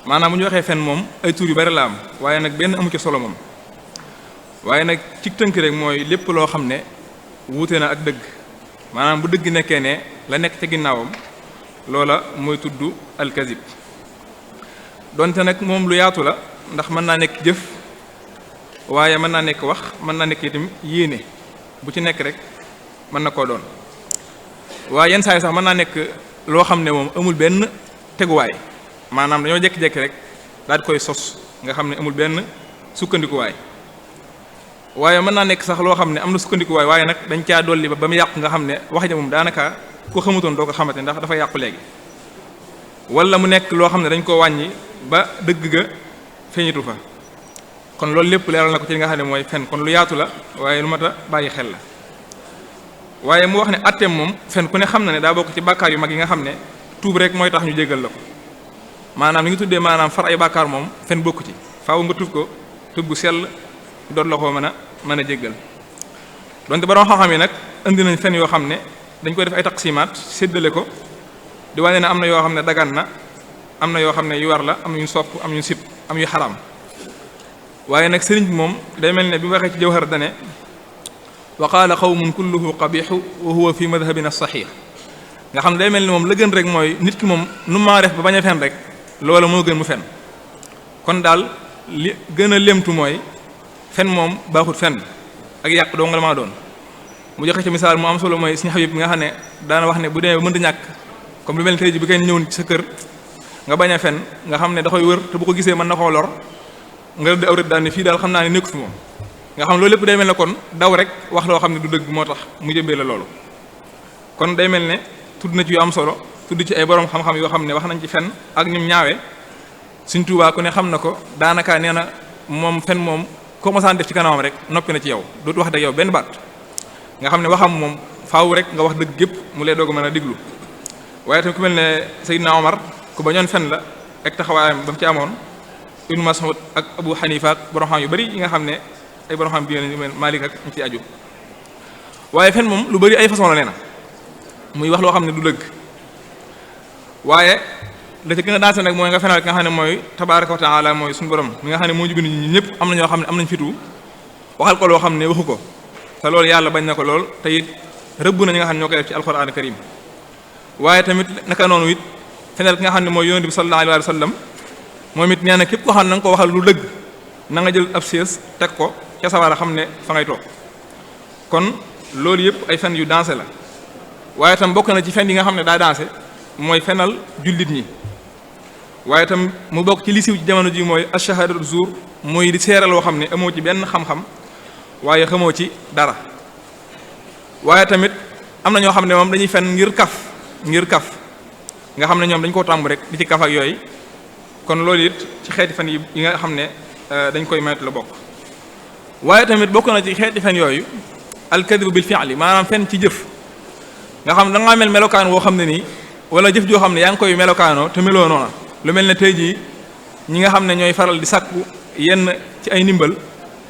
maanaam bu ñu waxee fen moom ay tur yu bari la am waaye nag benn amu ci solo moom waaye nag ci tënk rek mooy lépp loo xam ne wuute na ak dëgg maanaam bu dëgg nekkee ne la nekk ca ginnaawam loola mooy tudd alkazib donte nag moom lu yaatu la ndax mën naa nekk jëf waaye mën naa nekk wax mën naa nekk itam yéene bu ci nekk rek mën na koo doon waaye yenn saa yi sax mën naa nekk loo xam ne moom amul benn teguwaay maanaam dañoo jékki-jékki rek daal di koy sos nga xam ne amul benn sukkandikuwaay waaye mën naa nekk sax loo xam ne am na sukkandikuwaay waaye nag dañ caa dolli ba mu yàqu nga xam ne wax ja moom daanaka ko xamutoon doo ko xamante ndax dafa yàqu léegi wala mu nekk loo xam ne dañ koo wàññi ba dëgg ga feeñitu fa kon loolu lépp leeral na ko ci li nga xam ne mooy fen kon lu yaatu la waaye lu mat a bàyyi xel la waaye mu wax ne atteem moom fen ku ne xam na ne daa bokk ci bàkkaar yu mag yi nga xam ne tuub rek mooy tax ñu jéggal la ko maanaam li nga tuddee maanaam far ay bàkkaar moom fen bokku ci faaw nga tuub ko tuub bu sell doon la koo mën a jéggal donte borom xam-xam yi nag indi nañ fen yoo xam ne dañ koy def ay taqsimaat séddale ko di wane ne am na yoo xam ne dagan na am na yoo xam ne yu war la am yu sopp am yu sib am yu xaraam waaye nag sëriñ bi moom day mel ne bi mu waxee ci jawhar dane wa qaala qawmun kulluhu qabixu wa huwa fi madhabina saxiix nga xam ne day mel ni moom la gën rek mooy nit ki moom nu maa def ba bañ a fen rek loola moo gën mu fen kon daal li gën a lemtu mooy fen moom baaxut fen ak yàq doo nga la maa doon mu joxe ci misaal mu am solo mooy suñu Habib bi nga xam ne daana wax ne bu demee ba mënta ñàkk comme lu mel ni tey ji bi kenn ñëwoon ci sa kër nga bañ a fen nga xam ne da koy wër te bu ko gisee mën na koo lor nga rëdd aw rëdd daal ne fii daal xam naa ne nekku fi moom nga xam loolu lépp day mel ne kon daw rek wax loo xam ne du dëgg moo tax mu jëmbee la loolu kon day mel ne tudd na ci yu am solo tudd ci ay borom xam-xam yoo xam ne wax nañ ci fen ak ñum ñaawee Sëriñ Tuubaa ku ne xam na ko daanaka nee na moom fen moom ko mosaan def ci kanamam rek noppi na ci yow dootu wax dëgg yow benn baat nga xam ne waxam moom faaw rek nga wax dëgg gépp mu lay doog a mën a diglu waaye tamit ku mel ne Seydina Omar ku bañoon fen la ak taxawaayam ba mu ci amoon Ibnu Mas'ud ak Abu Hanifa ak borom xam yu bari yi nga xam ne ay borom xam bi ñu mel Malik ak ñu ci aju waaye fen moom lu bari ay façon la nee na muy wax loo xam ne du dëgg waaye la ci gën a dansé nag mooy nga fenal ki nga xam ne mooy tabaaraka wa taala mooy suñu borom mi nga xam ne moo jubbi ñi ñëpp am na ñoo xam ne am nañ fitu waxal ko loo xam ne waxu ko te loolu yàlla bañ na ko lool te it rëbb na ñi nga xam ne ñoo koy def ci alquran karim waaye tamit naka noonu it fenal ki nga xam ne mooy yonent bi sallallahu alayhi wa sallam moom it nee na képp koo xam ne na nga ko waxal lu dëgg na nga jël ab sées teg ko ca sawara xam ne fa ngay toog kon loolu yëpp ay fen yu dansé la waaye tam bokk na ci fen yi nga xam ne daa dansé mooy fenal jullit ñi waaye tam mu bokk ci li siiw ci jamono ji mooy ashahadatu zuur mooy di seeral loo xam ne amoo ci benn xam-xam waaye xamoo ci dara waaye tamit am na ñoo xam ne moom dañuy fen ngir kaf nga xam ne ñoom dañ koo tàmm rek di ci kaf ak yooyu kon loolu it ci xeeti fen yi nga xam ne dañ koy moytu la bokk waaye tamit bokk na ci xeeti fen yooyu alkadibu bil fi'li maanaam fen ci jëf nga xam da ngaa mel melokaan woo xam ne nii wala jëf joo xam ne yaa ngi koy melokaanoo te meloo noona lu mel ne tey jii ñi nga xam ne ñooy faral di sàkku yenn ci ay ndimbal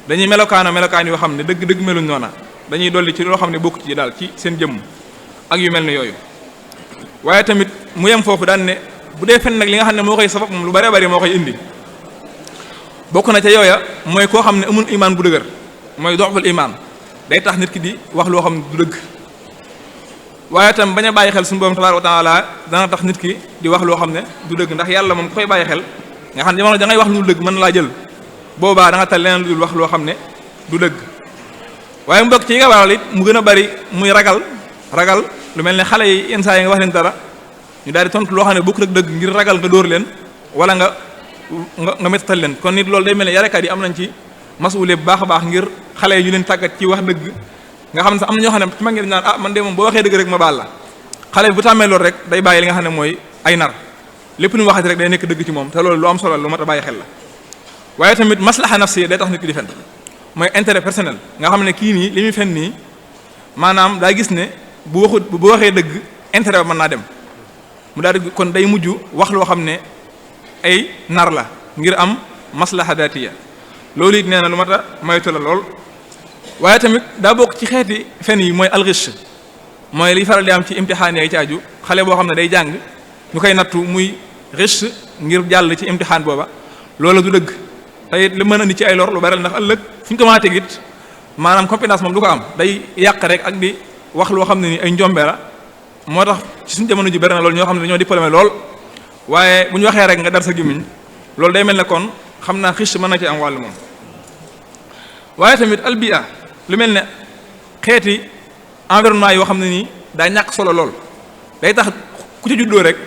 dañuy melokaanoo melokaan yoo xam ne dëgg meluñ noona dañuy dolli ci loo xam ne bokk ci daal ci seen jëmm ak yu mel ne yooyu waaye tamit mu yem foofu daan ne bu dee fen nag li nga xam ne moo koy sabab moom lu bare bari moo koy indi bokk na ca yooya mooy koo xam ne amul imaan bu dëgër mooy doxul imaan day tax nit ki di wax loo xam ne du dëgg waaye tam bañ a bàyyi xel suñu borom tabaaraka wa taala dana tax nit ki di wax loo xam ne du dëgg ndax yàlla moom ku koy bàyyi xel nga xam ne jamono da ngay wax lu dul dëgg mën laa jël boobaa da nga tal leneen lu dul wax loo xam ne du dëgg waaye mu bokk ci yi nga waral it mu gën a bari muy ragal lu mel ne xale yi yenn saa yi nga wax leen dara ñu daal di tontu loo xam ne bokkul ak dëgg ngir ragal nga dóor leen wala nga méttatal leen kon nit loolu day mel ne yarekat yi am nañ ci masuule bu baax a baax ngir xale yi ñu leen tàggat ci wax dëgg nga xam ne sax am na ñoo xam ne ci mag ngeen naan man de moom boo waxee dëgg rek ma baal la xale bi bu tàmmee loolu rek day bàyyi li nga xam ne mooy ay nar lépp nu waxati rek day nekk dëgg ci moom te loolu lu am solo lu mat a bàyyi xel la waaye tamit maslaha nafsi day tax nit ki di fen mooy intérêt personnel nga xam ne kii nii li muy fen nii maanaam daa gis ne bu waxee dëgg intérêt ba mën naa dem mu daal di kon day mujj wax loo xam ne ay nar la ngir am maslaha daatiya loolu it nee na lu mat a moytu la lool waaye tamit daa bokk ci xeeti fen yi mooy alxish mooy liy faral di am ci imtixaan yi ci aju xale boo xam ne day jàng ñu koy nattu muy riche ngir jàll ci imtixaan booba loolu du dëgg te it li mën a indi ci ay lor lu bari ndax ëllëg fu ñu ko mën a teg it maanaam compétence moom du ko am day yàq rek ak di wax loo xam ne ni ay njombe la moo tax ci suñu jamono ji bari na loolu ñoo xam ne dañoo diplômé lool waaye bu ñu waxee rek nga dar sa gémmiñ loolu day mel ne kon xam naa riche mën na ci am wàll moom waaye tamit albia lu mel ne xeeti environnement yoo xam ne nii daa ñàkk solo lool day tax ku ci juddoo rek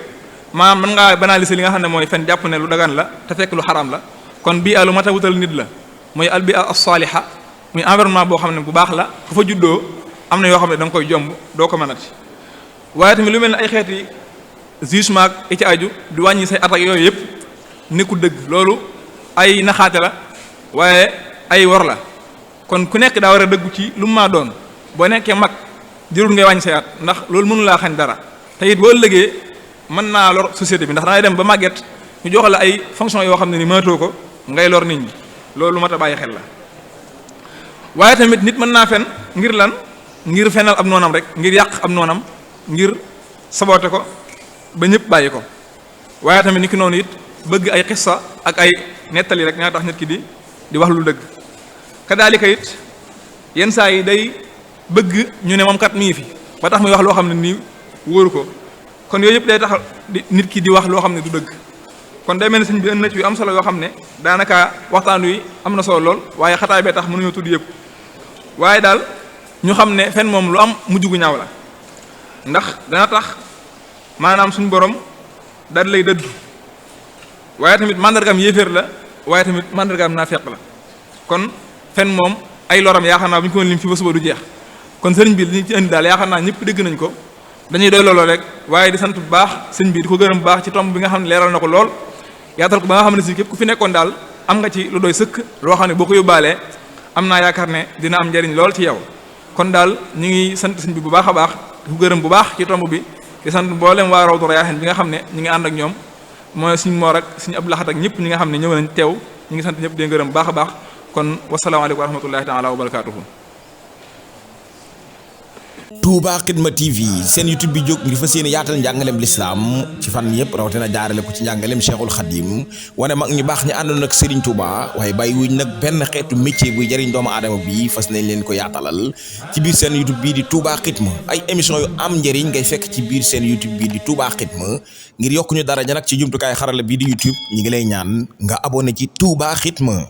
maanaam mën ngaa banaliser li nga xam ne mooy fen jàpp ne lu dagan la te fekk lu xaraam la kon bii lu mat a wutal nit la mooy albia as-saliha muy environnement boo xam ne bu baax la ku fa juddoo am na yoo xam ne da nga koy jomb doo ko mënati waaye tamit lu mel ne ay xeeti jugement ak ci aju di wàññi say attaques yooyu yëpp nekkul dëgg loolu ay naxaate la waaye ay wor la kon ku nekk daa war a dëggu ci lu mu maa doon boo nekkee mag jërul ngay wàññi say at ndax loolu mënu laa xañ dara te it boo ëllëgee mën naa lor société bi ndax dangay dem ba màgget ñu jox la ay fonction yoo xam ne ni mënatoo ko ngay lor nit ñi loolu lu mat a bàyyi xel la waaye tamit nit mën naa fen ngir lan ngir fenal ab noonam rek ngir yàq ab noonam ngir saboté ko ba ñëpp bàyyi ko waaye tamit nit ki noonu it bëgg ay xissa ak ay nettali rek ñaa tax nit ki di wax lu dëgg kadaalika it yenn saa yi day bëgg ñu ne moom kat mi ngi fi ba tax muy wax loo xam ne nii wóoru ko kon yooyu yëpp day tax nit ki di wax loo xam ne du dëgg kon day mel ne sëñ bi ënd na ci yu am solo yoo xam ne daanaka waxtaan wi am na solo lool waaye xataay bee tax mënuñoo tudd yëpp waaye daal ñu xam ne fen moom lu am mujj gu ñaaw la ndax dana tax maanaam suñu borom daal lay dëddu waaye tamit mandargaam yéeféer la waaye tamit mandargaam naafeq la kon fen moom ay loram yaakaar naa bu ñu ko lim fi ba suba du jeex kon sëriñ bi li ñu ci indi daal yaakaar naa ñëpp dégg nañ ko dañuy doy looloo rek waaye di sant bu baax sëñ bi di ko gërëm bu baax ci tomb bi nga xam ne leeral na ko lool yaatal ko ba nga xam ne si képp ku fi nekkoon daal am nga ci lu doy sëkk loo xam ne boo ko yóbbaalee am naa yaakaar ne dina am njariñ lool ci yow kon daal ñu ngi sant sëñ bi bu baax a baax di ko gërëm bu baax ci tomb bi di sant mboolem waa Rawdu Rayaahin bi nga xam ne ñi ngi ànd ak ñoom mooy suñu moor ak suñu Abdou Lahat ak ñëpp ñi nga xam ne ñëw nañ teew ñi ngi sant ñëpp di gërëm bu baax a baax kon wasalaamaaleykum wa rahmatullahi taala wa barakaatuhu. Touba Xidma TV seen YouTube bi jóg ngir fas yéene yaatal njàngaleem lislaam ci fan yëpp rawatina jaarale ko ci njàngaleem Cheikhul Khadim wane mag ñu baax ñi àndoon ak Serigne Touba waaye bàyyi wuñ nag benn xeetu métier buy jëriñ doomu aadama bi fas nañ leen ko yaatalal ci biir seen YouTube bii di Touba Xidma ay émission yu am njëriñ ngay fekk ci biir seen YouTube bii di Touba Xidma ngir yokku ñu daraja nag ci jumtukaay xarala bii di YouTube ñi ngi lay ñaan nga abonné ci Touba Xidma.